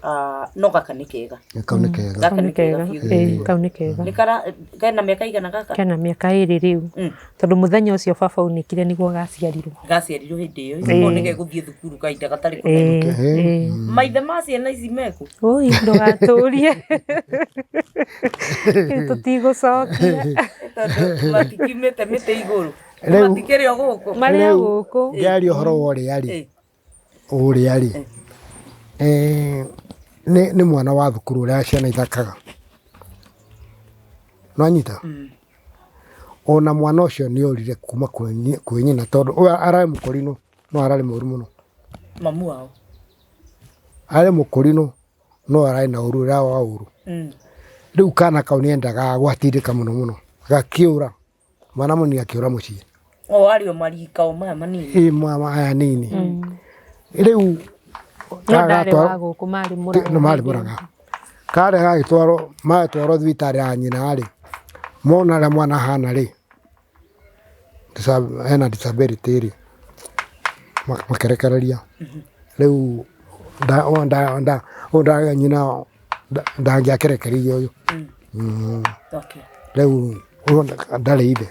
Ah, no gaka nĩ kega. Kau nĩ kega. Gaka nĩ kega biũ. Ĩĩ, kau nĩ kega. Nĩ kara kena mĩaka igana gaka? Kena mĩaka 2 rĩu, tondũ mũthenya ũcio baba aunĩkire nĩguo gaciarirwo. Gaciarirwo hĩndĩ ĩyo, koguo nĩ gegũthiĩ thukuru kahinda gatarĩ kũnene. Ĩĩ. Maithe ma ciana ici meku? Ui, ndũgatũrie. Rĩu tũtigũcokia. Tondũ matikiumĩte mĩtĩ igũrũ. Rĩu- Matikĩrĩ o gũkũ. Marĩ o gũkũ. Ngĩaria ũhoro wa ũrĩa rĩ, ũrĩa rĩ, nĩ mwana wa thukuru ũrĩa ciana ithakaga, nĩwanyita? Ona mwana ũcio nĩ orire kuma kwĩ nyina, tondũ ũyũ ararĩ mũkũrinũ, no ararĩ mũru mũno. Mamu wao. Ararĩ mũkũrinũ no ararĩ na ũru ũrĩa wa ũru. Rĩu kana kau nĩendaga gwatindĩka mũno mũno, gakĩũra, mwana mũnini akĩũra mũciĩ. O arĩ o marika o maya manini. Ĩ mama aya nini. Rĩu No ndarĩ wa gũkũ, marĩ Mũrang'a. Nĩ marĩ Mũrang'a. Karĩa gagĩtwarwo, magĩtwarwo thibitarĩ ya nyina rĩ, mona ũrĩa mwana ahana rĩ, ena disability rĩ, makĩrekereria. Rĩu nyina ndangĩakĩrekereirie ũyũ. Rĩu ũyũ ndarĩ ithe.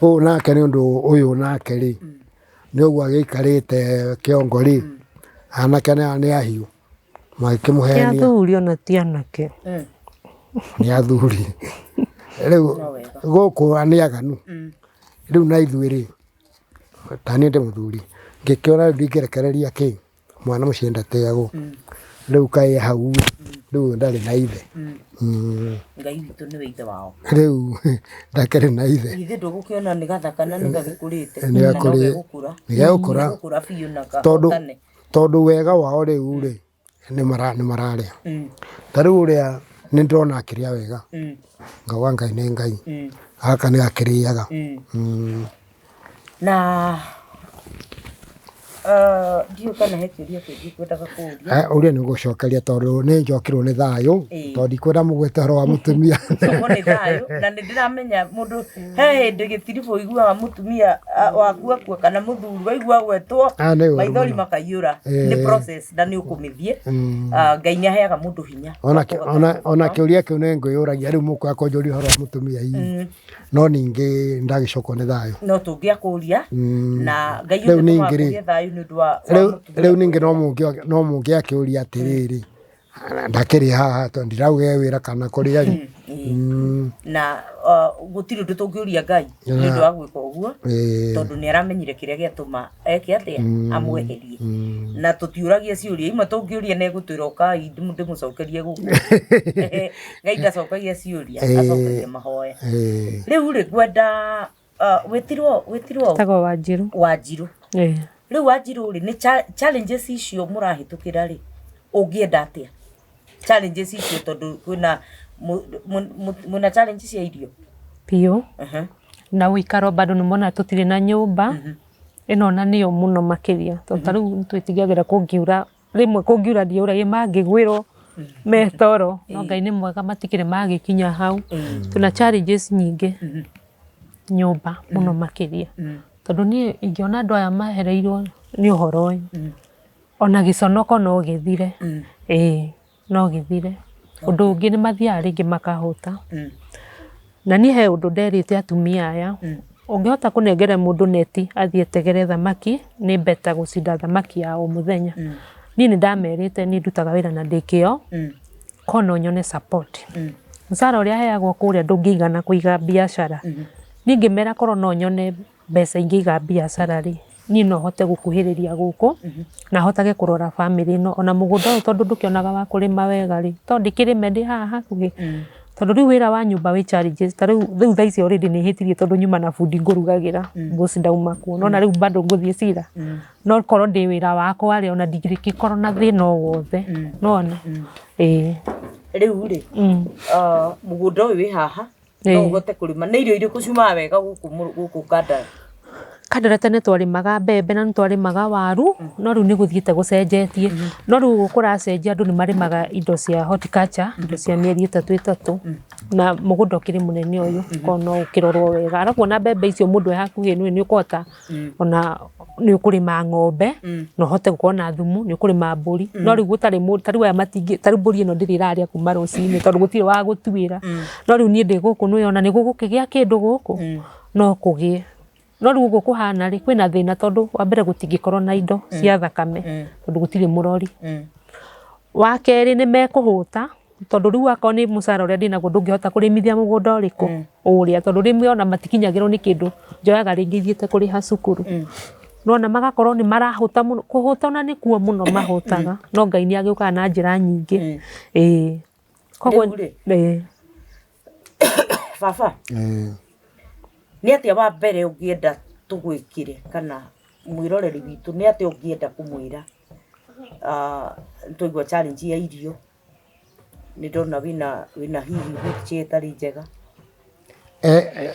Ũyũ nake nĩ ũndũ ũyũ nake rĩ, nĩ ũguo agĩikarĩte kĩongo rĩ, anake nĩ ahiũ, Ti magĩkĩmũhenia. athuri ona ti anake. Nĩ athuri. Rĩu gũkũ nĩ aganu. Rĩu na ithuĩ rĩ, ta niĩ ndĩ mũthuri, ngĩkĩona rĩu ndingĩrekereria kĩ mwana mũciĩ ndateagwo. Rĩu kaĩ hau rĩu ndarĩ na ithe. Ngai witũ nĩwe ithe wao. Rĩu ndakĩrĩ na ithe. Githĩ ndũgũkĩona nĩ gathaka na nĩ gagĩkũrĩte. Nĩ Na no gakũrĩ- gegũkũra. Nĩ gegũkũra. Gegũkũra biũ na Tondũ kahotane. tondũ wega wao rĩu rĩ, nĩ mararĩa. Ta rĩu ũrĩa Nĩ ndĩrona akĩrĩa wega. Ngauga Ngai nĩ Ngai. Gaka nĩ gakĩrĩaga. Na ndiũĩ kana he kĩũria kĩngĩ ngwendaga kũria. Eh, ũria nĩ gũcokeria tondũ nĩ njokirwo nĩ thayũ tondũ ndikwenda mũgwete ũhoro wa mũtumia. Cokwo nĩ thayũ na nĩ ndĩramenya mũndũ he hĩndĩ gĩtiribũ ũiguaga mũtumia waku akua kana mũthuri waigua gwetwo Ah, nĩ ũru maithori mũno. makaiyũra nĩ process na nĩ ũkũmĩthiĩ. Ngai nĩ aheaga mũndũ hinya Ona wa kũhota ona kĩũria kĩu nĩ ngwĩyũragia rĩu mũkũya kũnjũria ũhoro wa mũtumia hihi. No ningĩ ndagĩcokwo nĩ thayũ. No tũngĩakũria na Ngai Rĩu ũyũ ningĩ rĩ, kũgĩe thayũ nĩ ũndũ wa rĩu mũtumia. Rĩu ningĩ no mũngĩakĩũria atĩrĩrĩ, ndakĩrĩ haha tondũ ndirauga e wĩra kana kũrĩa rĩ. Na gũtirĩ ũndũ tũngĩũria Ngai nĩ ũndũ wa gwĩka ũguo tondũ nĩ aramenyire kĩrĩa gĩatũma eke atĩa amweherie. Na tũtiũragia ciũria imwe tũngĩũria nĩ egũtwĩra ũkai ndĩmũcokerie gũkũ. Ngai ndacokagia ciũria, acokagia mahoya. Rĩu rĩ ngwenda wĩtirwo Tagwo Wanjirũ. Wanjirũ. Rĩu Wanjirũ rĩ, nĩ challenges icio mũrahĩtũkĩra rĩ, ũngĩenda atĩa? Challenges icio tondũ kwĩna mwĩna challenge cia irio? Biũ. Na ũikaro bado nĩ mona tũtirĩ na nyũmba. Ĩno ona nĩyo mũno makĩria. Tondũ ta rĩu nĩtwĩtigagĩra kũngiura, rĩmwe kũngiura ndiũragia mangĩgwĩrwo me toro. No Ngai nĩ mwega matikĩrĩ magĩkinya hau. Twĩna challenges nyingĩ nyũmba mũno makĩria. Tondũ niĩ ingĩona andũ aya mahereirwo nĩ ũhoro ũyũ, ona gĩconoko no gĩthire. Ĩĩ no gĩthire. Ũndũ ũngĩ nĩ mathiaga rĩngĩ makahũta. Na niĩ he ũndũ nderĩte atumia aya, ũngĩhota kũnengera mũndũ neti athiĩ ategere thamaki, nĩ better gũcinda thamaki ya o mũthenya. Niĩ nĩ ndamerĩte niĩ ndutaga wĩra na ndĩ kĩo, ko no nyone support. Mũcara ũrĩa heagwo kũrĩa ndũngĩigana kũiga biacara. Niĩ ngĩmera korwo no nyone mbeca ingĩiga biacara rĩ, niĩ no hote gũkuhĩrĩria gũkũ na hotage kũrora bamĩrĩ ĩno. Ona mũgũnda ũyũ tondũ ndũkĩonaga wa kũrĩma wega rĩ, to ndĩkĩrĩme ndĩ haha hakuhĩ. Tondũ rĩu wĩra wa nyũmba wĩ challenges, ta rĩu thaa ici already nĩ hĩtirie tondũ nyuma na bundi ngũrugagĩra, boss ndauma kuo. Nĩwona rĩu bado ngũthiĩ cira. No korwo ndĩ wĩra wakwa rĩ, ona ndingĩgĩkorwo na thĩna o wothe. Nĩwona? Ĩĩ. Rĩu rĩ, mũgũnda ũyũ wĩ haha, no ũhote kũrĩma. Nĩ irio irĩkũ ciumaga wega gũkũ Kandara? Kandara tene twarĩmaga mbembe na nĩ twarĩmaga waru, no rĩu nĩ gũthiĩte gũcenjetie. No rĩu ũguo kũracenjia andũ nĩ marĩmaga indo cia horticulture, indo cia mĩeri ĩtatũ ĩtatũ, na mũgũnda ũkĩrĩ mũnene ũyũ, koguo no ũkĩrorwo wega. Arabu ona mbembe icio mũndũ e hakuhĩ nĩ ũkũhota ona nĩ ũkũrĩma ng'ombe, na ũhote gũkorwo na thumu, nĩ ũkũrĩma mbũri. No rĩu gũtarĩ ta rĩu aya matingĩ, ta rĩu mbũri ĩno ndĩrĩ ĩrarĩa kuma rũcinĩ tondũ gũtirĩ wa gũtuĩra. No rĩu niĩ ndĩ gũkũ nĩ ũrona nĩ gũgũkĩgĩa kĩndũ gũkũ, no kũgĩe. No rĩu ũguo kũhana rĩ, kwĩna thĩna tondũ wa mbere gũtingĩkorwo na indo cia thakame tondũ gũtirĩ mũrori. Wa kerĩ nĩ mekũhũta tondũ rĩu akorwo nĩ mũcara ũrĩa ndĩnaguo ndũngĩhota kũrĩmithia mũgũnda ũrĩkũ ũrĩa, tondũ rĩmwe ona matikinyagĩrwo nĩ kĩndũ njoyaga rĩngĩ ithiĩte kũrĩha cukuru. Nĩwona magakorwo nĩ marahũta mũno, kũhũta ona nĩkuo mũno mahũtaga, no Ngai nĩ agĩũkaga na njĩra nyingĩ. Ĩĩ. Koguo Rĩu rĩ, baba, nĩ atĩa wa mbere ũngĩenda tũgwĩkĩre kana mwĩroreri witũ nĩ atĩa ũngĩenda kũmwĩra? Nĩtwaigua challenge ya irio, nĩ ndona wĩna hihi wheelchair ĩtarĩ njega.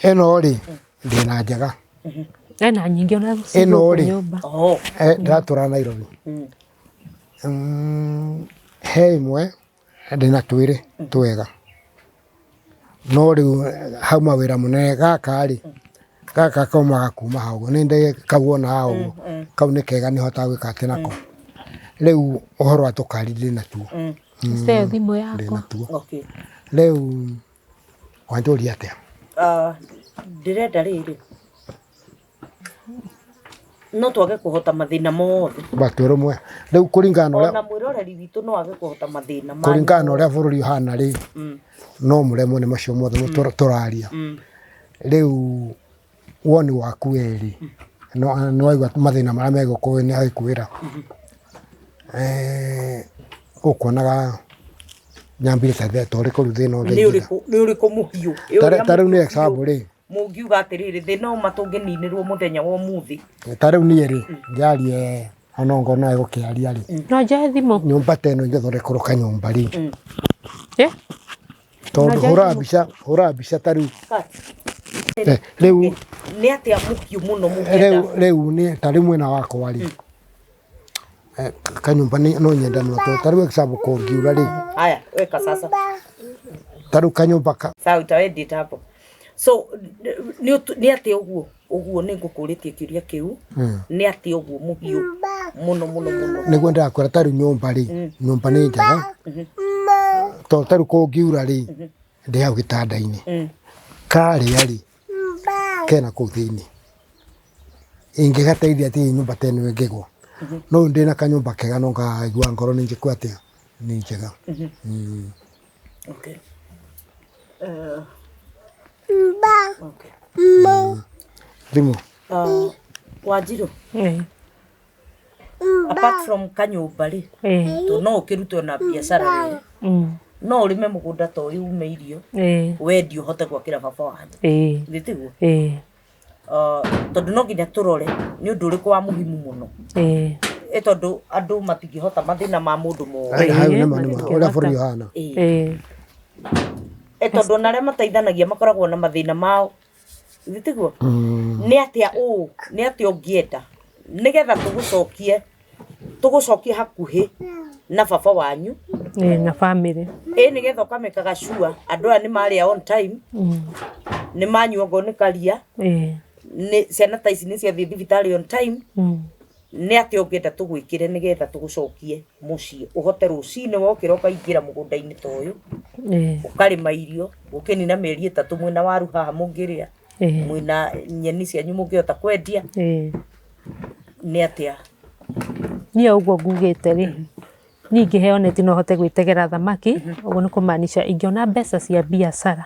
Ĩno rĩ, ndĩna njega. Ena nyingĩ ona Ĩno cigũkũ rĩ, nyũmba. Ndĩratũra Nairobi. He ĩmwe ndĩna twĩrĩ twega. No rĩu hauma wĩra mũnene gaka rĩ, gaka kaumaga kuma hau ũguo, nĩ ndĩ kau haha ũguo, kau nĩ kega nĩ hotaga gwĩka atĩ nako. Rĩu ũhoro wa tũkari ndĩ natuo. Ĩyo thimũ yakwa. Ndĩ natuo. Rĩu wanjũria atĩa? Ndĩrenda rĩrĩ, no twage kũhota mathĩna mothe. Batũ rũmwe. Rĩu kũringana na ũrĩa Ona mwĩroreri witũ no age kũhota mathĩna manyu. Kũringana na ũrĩa bũrũri ũhana rĩ, no mũremwo nĩ macio mothe tũraria. Rĩu woni waku we rĩ, nĩ waigua mathĩna marĩa me gũkũ nĩ agĩkwĩra. Ũkuonaga nyambire ta ũrĩkũ rĩu thĩna ũrĩa Nĩ ũrĩkũ, nĩ ũrĩkũ mũhiũ? Ta rĩu nĩ example rĩ. Mũngiuga atĩrĩrĩ, thĩna ũma tũngĩninĩrwo mũthenya wa ũmũthĩ. Ta rĩu niĩ rĩ, ngĩarie ona ongorwo no egũkĩaria rĩ. No njoe thimũ. Nyũmba ta ĩno ingĩthondekerwo kanyũmba rĩ. Tondũ hũraga mbica, hũraga mbica ta rĩu. Rĩu Nĩ atĩa mũhiũ mũno mũngĩenda? Rĩu rĩu nĩ ta rĩu mwena wakwa rĩ, kanyũmba no nyende mũno tondũ ta rĩu example kũngiura rĩ. Haya, weka sasa. Ta rĩu kanyũmba ka. Sawa, utaedit hapo. So nĩ atĩa ũguo ũguo nĩ ngũkũrĩtie kĩũria kĩu nĩ atĩa ũguo mũhiũ mũno mũno mũno. Nĩguo ndĩrakwĩra ta rĩu nyũmba rĩ, nyũmba nĩ njega tondũ ta rĩu kũngiura rĩ, ndĩ hau gĩtanda-inĩ, karĩa rĩ, kena kũu thĩinĩ, ingĩgateithia atĩa nyũmba ta ĩno ĩngĩgwa? No rĩu ndĩna kanyũmba kega no ngaigua ngoro nĩ njĩku atĩa, nĩ njega. Okay. Okay. Thimũ. Wanjirũ, apart from kanyũmba rĩ, to no ũkĩrute ona biacara rĩ, no ũrĩme mũgũnda ta ũyũ ume irio, wendie ũhote gwakĩra baba wanyu. Githĩ tiguo? Tondũ no nginya tũrore nĩ ũndũ ũrĩkũ wa muhimu mũno. Ĩ tondũ andũ matingĩhota mathĩna ma mũndũ mothe. Hau nĩma nĩma ũrĩa bũrũri ũhana. Ĩ tondũ ona arĩa mateithanagia makoragwo na mathĩna mao. Githĩ tiguo? Nĩ atĩa ũũ, nĩ atĩa ũngĩenda nĩgetha tũgũcokie tũgũcokie hakuhĩ na baba wanyu. Na family. Ĩ nĩgetha ũkamekaga sure andũ aya nĩ marĩa on time, nĩ manyua okorwo nĩ karia, nĩ ciana ta ici nĩ ciathiĩ thibitarĩ on time. Nĩ atĩa ũngĩenda tũgwĩkĩre nĩgetha tũgũcokie mũciĩ ũhote rũcinĩ wokĩra ũkaingĩra mũgũnda-inĩ ta ũyũ, ũkarĩma irio ũkĩnina mĩeri 3 mwĩna waru haha mũngĩrĩa, mwĩna nyeni cianyu mũngĩhota kwendia. Nĩ atĩa? Niĩ ũguo ngugĩte rĩ, niĩ ingĩheo neti no hote gwĩtegera thamaki, ũguo nĩ kũmaanisha ingĩona mbeca cia biacara,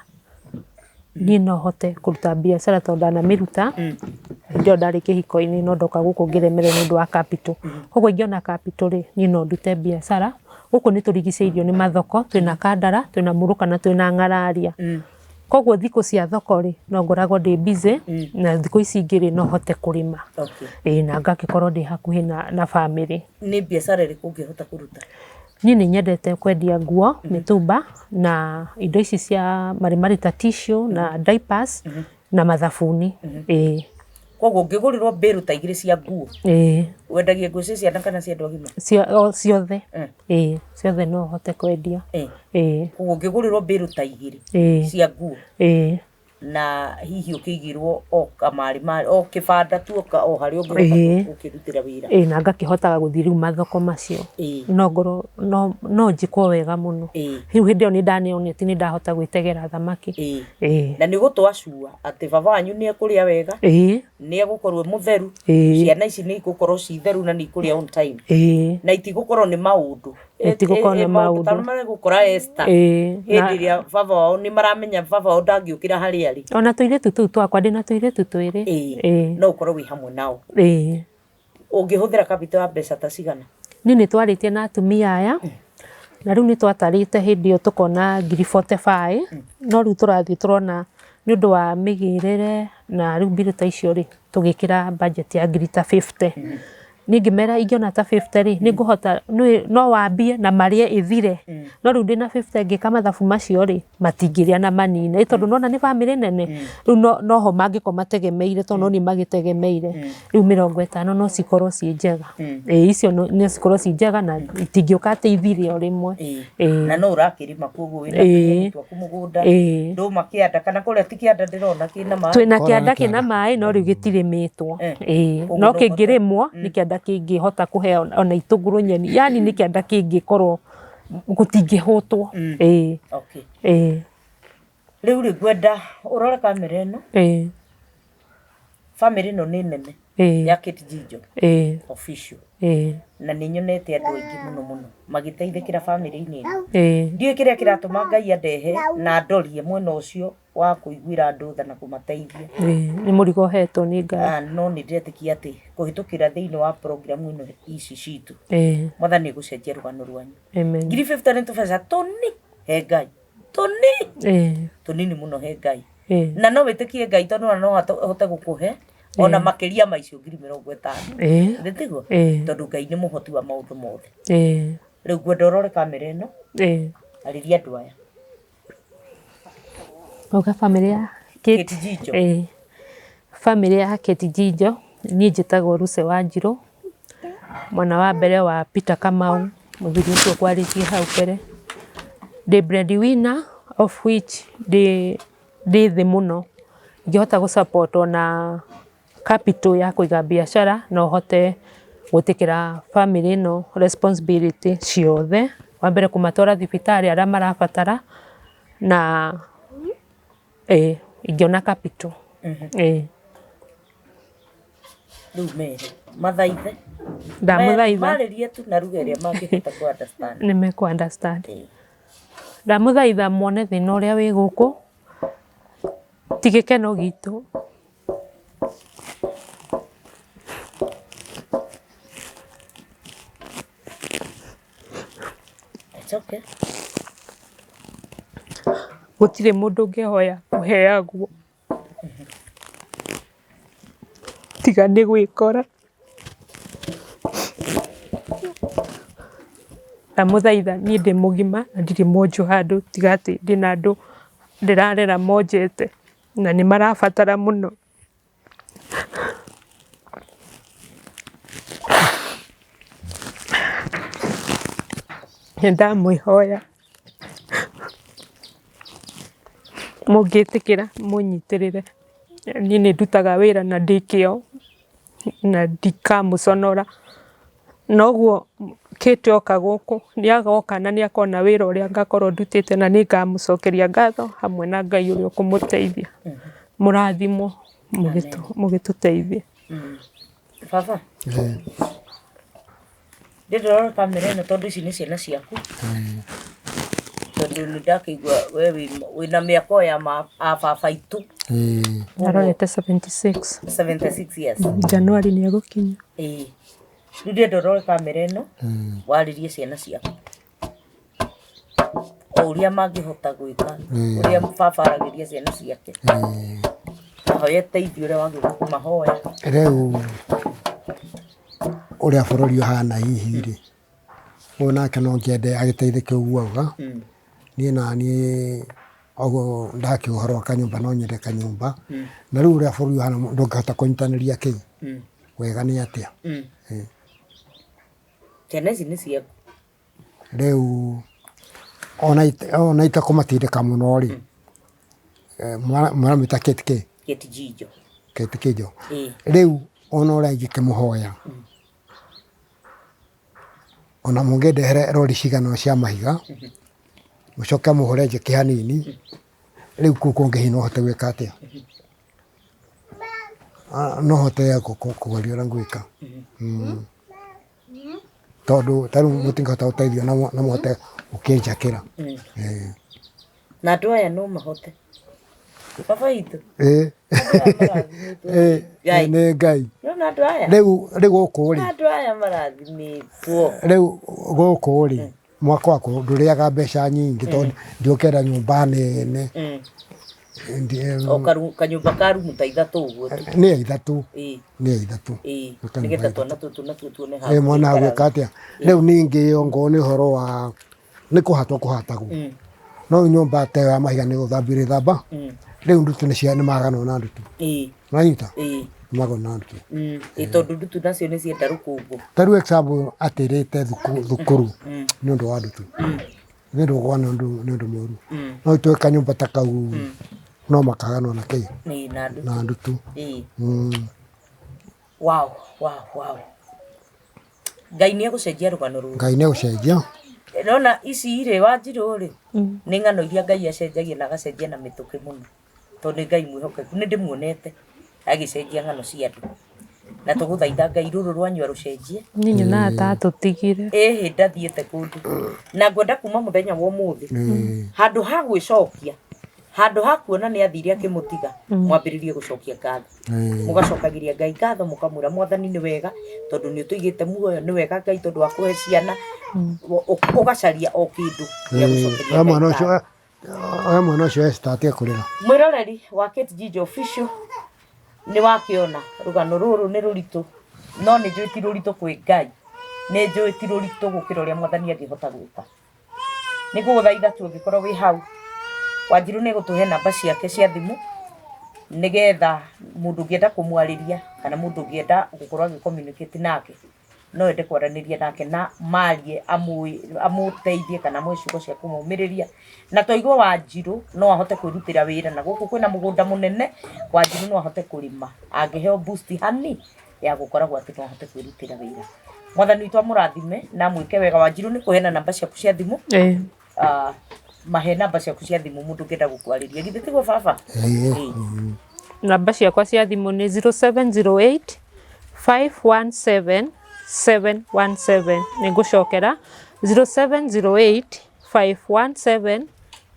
niĩ no hote kũruta biacara tondũ ndanamĩruta hĩndĩ ĩyo ndarĩ kĩhiko-inĩ no ndoka gũkũ ngĩremererwo nĩ ũndũ wa capital. Koguo ingĩona capital rĩ, niĩ no ndute biacara. Gũkũ nĩ tũrigicĩirio nĩ mathoko, twĩna Kandara, twĩna Mũrũka na twĩna Ng'araria. Koguo thikũ cia thoko rĩ, no ngoragwo ndĩ busy, na thikũ ici ingĩ rĩ, no hote kũrĩma. Ĩĩ na ngagĩkorwo ndĩ hakuhĩ na family. Nĩ biacara ĩrĩkũ ũngĩhota kũruta? Niĩ nĩ nyendete kwendia nguo, mĩtumba na indo ici cia marĩ ta tissue na diapers na mathabuni. Ĩĩ. Koguo ũngĩgũrĩrwo mbĩrũ ta 2 cia nguo, wendagia nguo cia ciana kana cia andũ agima? Ciothe. Ĩĩ, ciothe no hote kwendia. Ĩĩ. Koguo ũngĩgũrĩrwo mbĩrũ ta 2 cia nguo, na hihi ũkĩigĩrwo o kamarĩ marĩ, o kĩbanda tu o harĩa ũngĩhota gũkĩrutĩra wĩra. Ĩĩ, na ngakĩhotaga gũthiĩ rĩu mathoko macio. No ngorwo no njĩkwo wega mũno. Rĩu hĩndĩ ĩyo nĩ ndaneo neti nĩ ndahota gwĩtegera thamaki. Ĩĩ. Na nĩ ũgũtwa sure atĩ baba wanyu nĩ ekũrĩa wega, nĩ egũkorwo e mũtheru, ciana ici nĩ igũkorwo ci theru na nĩ ikũrĩa on time. Na itigũkorwo nĩ maũndũ. Itigũkorwo nĩ maũndũ. Ta maregũkora Esther. Hĩndĩ ĩrĩa baba wao nĩ maramenya baba wao ndangĩũkĩra harĩa arĩ. Ona tũirĩtu tũu twakwa ndĩna tũirĩtu 2. No ũkorwo wĩ hamwe nao. Ũngĩhũthĩra capital ya mbeca ta cigana? Niĩ nĩ twarĩtie na atumia aya, na rĩu nĩ twatarĩte hĩndĩ ĩyo tũkona ngiri 45, no rĩu tũrathiĩ tũrona nĩ ũndũ wa mĩgĩrĩre na rĩu mbirũ ta icio rĩ, tũgĩkĩra budget ya ngiri ta 50. Niĩ ngĩmera ingĩona ta 50 rĩ, nĩ ngũhota, no wambie na marĩe ĩthire. No rĩu ndĩna 50 ngĩka mathabu macio rĩ, matingĩrĩa na manine. Ĩ tondũ nĩwona nĩ bamĩrĩ nene, rĩu noho mangĩkorwo mategemeire tondũ no niĩ magĩtegemeire. Rĩu 50 no cikorwo ciĩ njega. Ĩĩ icio no cikorwo ciĩ njega na itingĩũka atĩ ithire o rĩmwe. Na no ũrakĩrĩma koguo wĩna tũnyamũ twaku mũgũnda, ndũma kĩanda kana kũrĩa ti kĩanda ndĩrona kĩna maĩ. Twĩna kĩanda kĩna maĩ no rĩu gĩtirĩmĩtwo. Ĩĩ, no kĩngĩrĩmwo nĩ kĩanda kĩngĩhota kũhe ona itũngũrũ nyeni, yani nĩ kĩanda kĩngĩkorwo gũtingĩhũtwo. Ĩĩ. Ĩĩ. Rĩu rĩ ngwenda ũrore kamera ĩno. Famĩlĩ ĩno nĩ nene ya Kate Jinjo official. Na nĩ nyonete andũ aingĩ mũno mũno magĩteithĩkĩra famĩlĩ-inĩ ĩno. Ndiũĩ kĩrĩa kĩratũma Ngai andehe na andorie mwena ũcio wa kũiguĩra andũ tha na kũmateithia. Nĩ mũrigo ũhetwo nĩ Ngai. No nĩ ndĩretĩkia atĩ kũhĩtũkĩra thĩinĩ wa program ĩno ici citũ, Mwathani egũcenjia rũgano rwanyu. Ngiri 50 nĩ tũbeca tũni he Ngai. Tũni. Tũnini mũno he Ngai. Na no wĩtĩkie Ngai tondũ ona no ahote gũkũhe ona makĩria ma icio ngiri 50. Nĩ tiguo? Tondũ Ngai nĩ mũhoti wa maũndũ mothe. Rĩu ngwenda ũrore kamera ĩno, arĩria andũ aya. Uga bamĩrĩ ya Kate Jijo. Ĩĩ. Bamĩrĩ ya Kate Jijo, niĩ njĩtagwo Lucy Wanjirũ, mwana wa mbere wa Peter Kamau, mũthuri ũcio ũkwarĩtie hau mbere. Ndĩ breadwinner of which ndĩ thĩ mũno, ingĩhota gũ support ona capital ya kũiga biacara no hote gwĩtĩkĩra bamĩrĩ ĩno responsibility ciothe, wa mbere kũmatwara thibitarĩ arĩa marabatara na ĩĩ ingĩona capital ĩĩ. Rĩu mere mathaithe Ndamũthaitha. Marĩrie tu na ruga ĩrĩa mangĩhota kũ understand. Nĩ mekũ understand. Ndamũthaitha muone thĩna ũrĩa wĩ gũkũ ti gĩkeno gitũ. It's okay. Gũtirĩ mũndũ ũngĩhoya kũheagwo tiga nĩ gwĩkora. Ndamũthaitha niĩ ndĩ mũgima na ndirĩ mwonju handũ tiga atĩ ndĩna andũ ndĩrarera monjete na nĩ marabatara mũno. Nĩ ndamwĩhoya mũngĩtĩkĩra mũnyitĩrĩre. Niĩ nĩ ndutaga wĩra na ndĩ kĩo na ndikamũconora. Noguo Kate oka gũkũ nĩ agoka na nĩ akona wĩra ũrĩa ngakorwo ndutĩte na nĩ ngamũcokeria ngatho hamwe na Ngai ũrĩa ũkũmũteithia. Mũrathimwo mũgĩtũteithia. Baba ndĩrora kamera ĩno tondũ ici nĩ ciana ciaku tondũ nĩ ndakĩigua we wĩna mĩaka o ya a baba aitũ. Arorete 76. 76 years. January nĩ egũkinya. Ĩĩ. Rĩu ndĩrenda ũrore kamera ĩno warĩrie ciana ciaku o ũrĩa mangĩhota gwĩka ũrĩa baba aragĩria ciana ciake. Mahoye teithio ũrĩa wagĩrĩirwo kũmahoya. Rĩu ũrĩa bũrũri ũhana hihi rĩ, ũyũ nake no ngĩende agĩteithĩke ũguo auga. Niĩ naniĩ ũguo ndakĩũhe ũhoro wa kanyũmba no nyende kanyũmba. Na rĩu ũrĩa bũrũri ũhana ndũngĩhota kũnyitanĩria kĩ wega nĩ atĩa. Ciana ici nĩ ciaku. Rĩu ona itekũmatindĩka mũno rĩ, mũramĩta Kate kĩ? Kate Jijo. Kate Kijo. Rĩu ona ũrĩa ingĩkĩmũhoya ona mũngĩndehere rori cigana cia mahiga mũcoke mũhũre njeki hanini rĩu kũu kũngĩ hihi no hote gwĩka atĩa? No hote kũgeria ũrĩa ngwĩka. Tondũ ta rĩu mũtingĩhota gũteithio na mũhote gũkĩnjakĩra. Na andũ aya no mahote. Baba witũ. Nĩ Ngai. Nĩwona andũ aya? Rĩu gũkũ rĩ. Andũ aya marathimĩtwo. Rĩu gũkũ rĩ, mwako wakwa ndũrĩaga mbeca nyingĩ tondũ ndiũkĩenda nyũmba nene. O kanyũmba ka rumu ta ithatũ ũguo tu. Nĩ ithatũ. Nĩ ithatũ. Nĩgetha twana tũtũ natuo tuone ha Mwana gwĩka atĩa. Rĩu ningĩ ongorwo nĩ ũhoro wa nĩ kũhatwo kũhatagwo. No nyũmba ta ĩyo ya mahiga nĩ gũthambio ĩrĩthamba. Rĩu ndutu nĩ cia nĩ maganwo na ndutu. Nĩwanyita? Nĩ maganwo na ndutu. Ĩ tondũ ndutu nacio nĩ cienda rũkũngũ. Ta rĩu example atĩrĩte thukuru nĩ ũndũ wa ndutu. Nĩ ũndũ wa nĩ ũndũ mũru. No ituĩka kanyũmba ta kau no makaganwo na kĩ? Na ndutu. Wow, wow, wow. Ngai nĩ egũcenjia rũgano rũrũ. Ngai nĩ egũcenjia. Nona ici rĩ Wanjirũ rĩ nĩ ng'ano iria Ngai acenjagia na agacenjia na mĩtũkĩ mũno tondũ nĩ Ngai mwĩhokeku. Nĩ ndĩmuonete agĩcenjia ng'ano cia andũ na tũgũthaitha Ngai rũrũ rwanyu arũcenjie. Niĩ nyonaga ta atũtigire. Ĩhĩ ndathiĩte kũndũ na ngwenda kuma mũthenya wa ũmũthĩ handũ ha gwĩcokia handũ ha kuona nĩ athire akĩmũtiga mwambĩrĩrie gũcokia ngatho. Mũgacokagĩria Ngai ngatho mũkamwĩra Mwathani nĩ wega tondũ nĩ ũtũigĩte muoyo, nĩ wega Ngai tondũ wa kũhe ciana. Ũgacaria o kĩndũ gĩa gũcokeria Ngai ngatho. Oya mwana ũcio Esther atige kũrĩra. Mwĩroreri wa Kate Jijo Official nĩ wakĩona rũgano rũrũ nĩ rũritũ no nĩ njũĩ ti rũritũ kwĩ Ngai, nĩ njũĩ ti rũritũ gũkĩra ũrĩa Mwathani angĩhota gwĩka. Nĩ ngũgũthaitha tu ũngĩkorwo wĩ hau Wanjiru nĩ egũtũhe namba ciake cia thimũ nĩgetha mũndũ ũngĩenda kũmwarĩria kana mũndũ ũngĩenda gũkorwo agĩ communicate nake no ende kwaranĩria nake na marie amũteithie kana amũhe ciugo cia kũmũmĩrĩria. Na twaigua Wanjiru no ahote kwĩrutĩra wĩra, na gũkũ kwĩna mũgũnda mũnene, Wanjiru no ahote kũrĩma angĩheo boost hani ya gũkoragwo atĩ no ahote kwĩrutĩra wĩra. Mwathani witũ amũrathime na amwĩke wega. Wanjiru nĩ kũheana namba ciaku cia thimũ. Mahe namba ciaku cia thimũ mũndũ ũngĩenda gũkwarĩria, githĩ tiguo baba? Ĩĩ. Namba ciakwa cia thimũ nĩ 0708 517 717. Nĩ ngũcokera 0708 517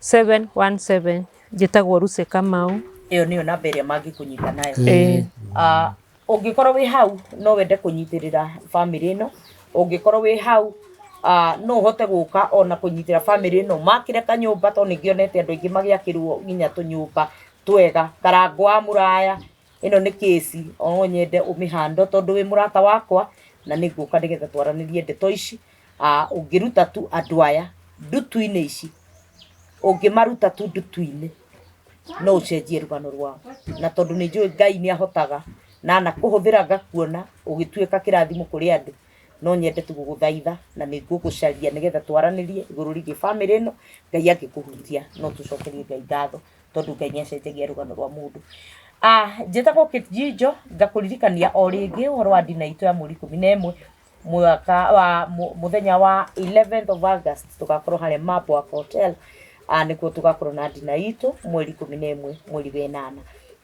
717. Njĩtagwo Lucy Kamau. Ĩyo nĩyo namba ĩrĩa mangĩkũnyita nayo. Ĩĩ. Ũngĩkorwo wĩ hau no wende kũnyitĩrĩra bamĩrĩ ĩno, ũngĩkorwo wĩ hau no ũhote gũka ona kũnyitĩra bamĩrĩ ĩno makĩre kanyũmba, tondũ nĩ ngĩonete andũ aingĩ magĩakĩrwo nginya tũnyũmba twega. Karango wa Mũraya, ĩno nĩ kĩci, no nyende ũmĩhando tondũ wĩ mũrata wakwa na nĩ ngũka nĩgetha twaranĩrie ndeto ici. Ũngĩruta tu andũ aya ndutu-inĩ ici, ũngĩmaruta tu ndutu-inĩ no ũcenjie rũgano rwao, na tondũ nĩ njũĩ Ngai nĩ ahotaga na anakũhũthĩra ngakuona ũgĩtuĩka kĩrathimo kũrĩ andũ, no nyende tu gũgũthaitha na nĩ ngũgũcaria nĩgetha twaranĩrie igũrũ rĩgiĩ bamĩrĩ ĩno. Ngai angĩkũhutia no tũcokerie Ngai ngatho tondũ Ngai nĩ acenjagia rũgano rwa mũndũ. Njĩtagwo Kate Njijo, ngakũririkania o rĩngĩ ũhoro wa ndina itũ ya mweri 11 mwaka wa mũthenya wa 11th of August tũgakorwo harĩa Mapwork Hotel. Nĩkuo tũgakorwo na ndina itũ mweri 11 mweri wa 8,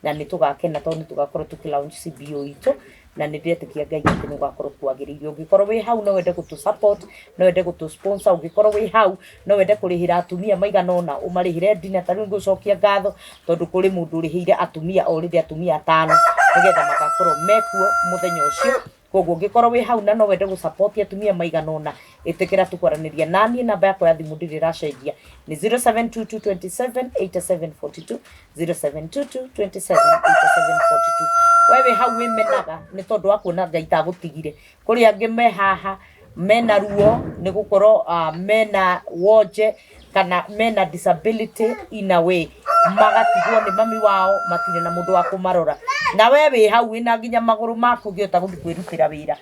na nĩ tũgakena tondũ nĩ tũgakorwo tũkĩ launch CBO itũ, na nĩ ndĩretĩkia Ngai atĩ nĩ ũgakorwo kwagĩrĩire. Ũngĩkorwo wĩ hau no wende gũtũ support, no wende gũtũ sponsor, ũngĩkorwo wĩ hau no wende kũrĩhĩra atumia maigana ũna, ũmarĩhĩre ndina. Ta rĩu ngũcokia ngatho tondũ kũrĩ mũndũ ũrĩhĩire atumia already atumia 5 nĩgetha magakorwo mekuo mũthenya ũcio. Koguo ũngĩkorwo wĩ hau na no wende gũ support atumia maigana ũna, ĩtĩkĩra tũkwaranĩria naniĩ. Namba yakwa ya thimũ ndirĩ ĩracenjia, nĩ 0722278742, 0722278742. We wĩ hau wĩmenaga nĩ tondũ wa kuona Ngai tagũtigire. Kũrĩ angĩ me haha mena ruo nĩ gũkorwo mena wonje kana mena disability in a way, magatigwo nĩ mami wao, matirĩ na mũndũ wa kũmarora. Na we wĩ hau wĩna nginya magũrũ maku ũngĩhota gũthiĩ kwĩrutĩra wĩra,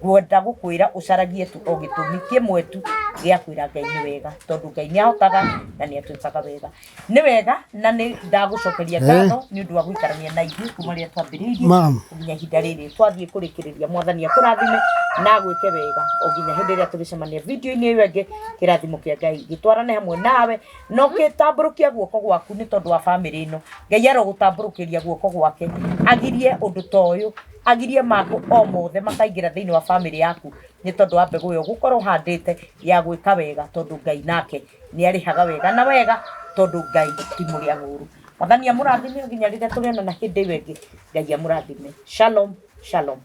ngwenda gũkwĩra ũcaragie tu o gĩtũmi kĩmwe tu gĩa kwĩra Ngai nĩ wega, tondũ Ngai nĩ ahotaga na nĩ atwĩkaga wega. Nĩ wega na nĩ ndagũcokeria ngatho nĩ ũndũ wa gũikarania na ithuĩ kuma rĩrĩa twambĩrĩirie nginya ihinda rĩrĩ twathiĩ kũrĩkĩrĩria. Mwathani akũrathime na agwĩke wega o nginya hĩndĩ ĩrĩa tũrĩcemania video-inĩ ĩyo ĩngĩ. Kĩrathimo kĩa Ngai gĩtwarane hamwe nawe na ũgĩtambũrũkia guoko gwaku nĩ tondũ wa bamĩrĩ ĩno. Ngai arogũtambũrũkĩria guoko gwake, agirie ũndũ ta ũyũ, agirie mangũ o mothe makaingĩra thĩinĩ wa bamĩrĩ yaku nĩ tondũ wa mbegũ ĩyo ũgũkorwo ũhandĩte ya gwĩka wega, tondũ Ngai nake nĩ arĩhaga wega na wega, tondũ Ngai ti mũrĩa ng'ũru. Mwathani amũrathime nginya rĩrĩa tũrĩonana hĩndĩ ĩyo ĩngĩ. Ngai amũrathime. Shalom, shalom.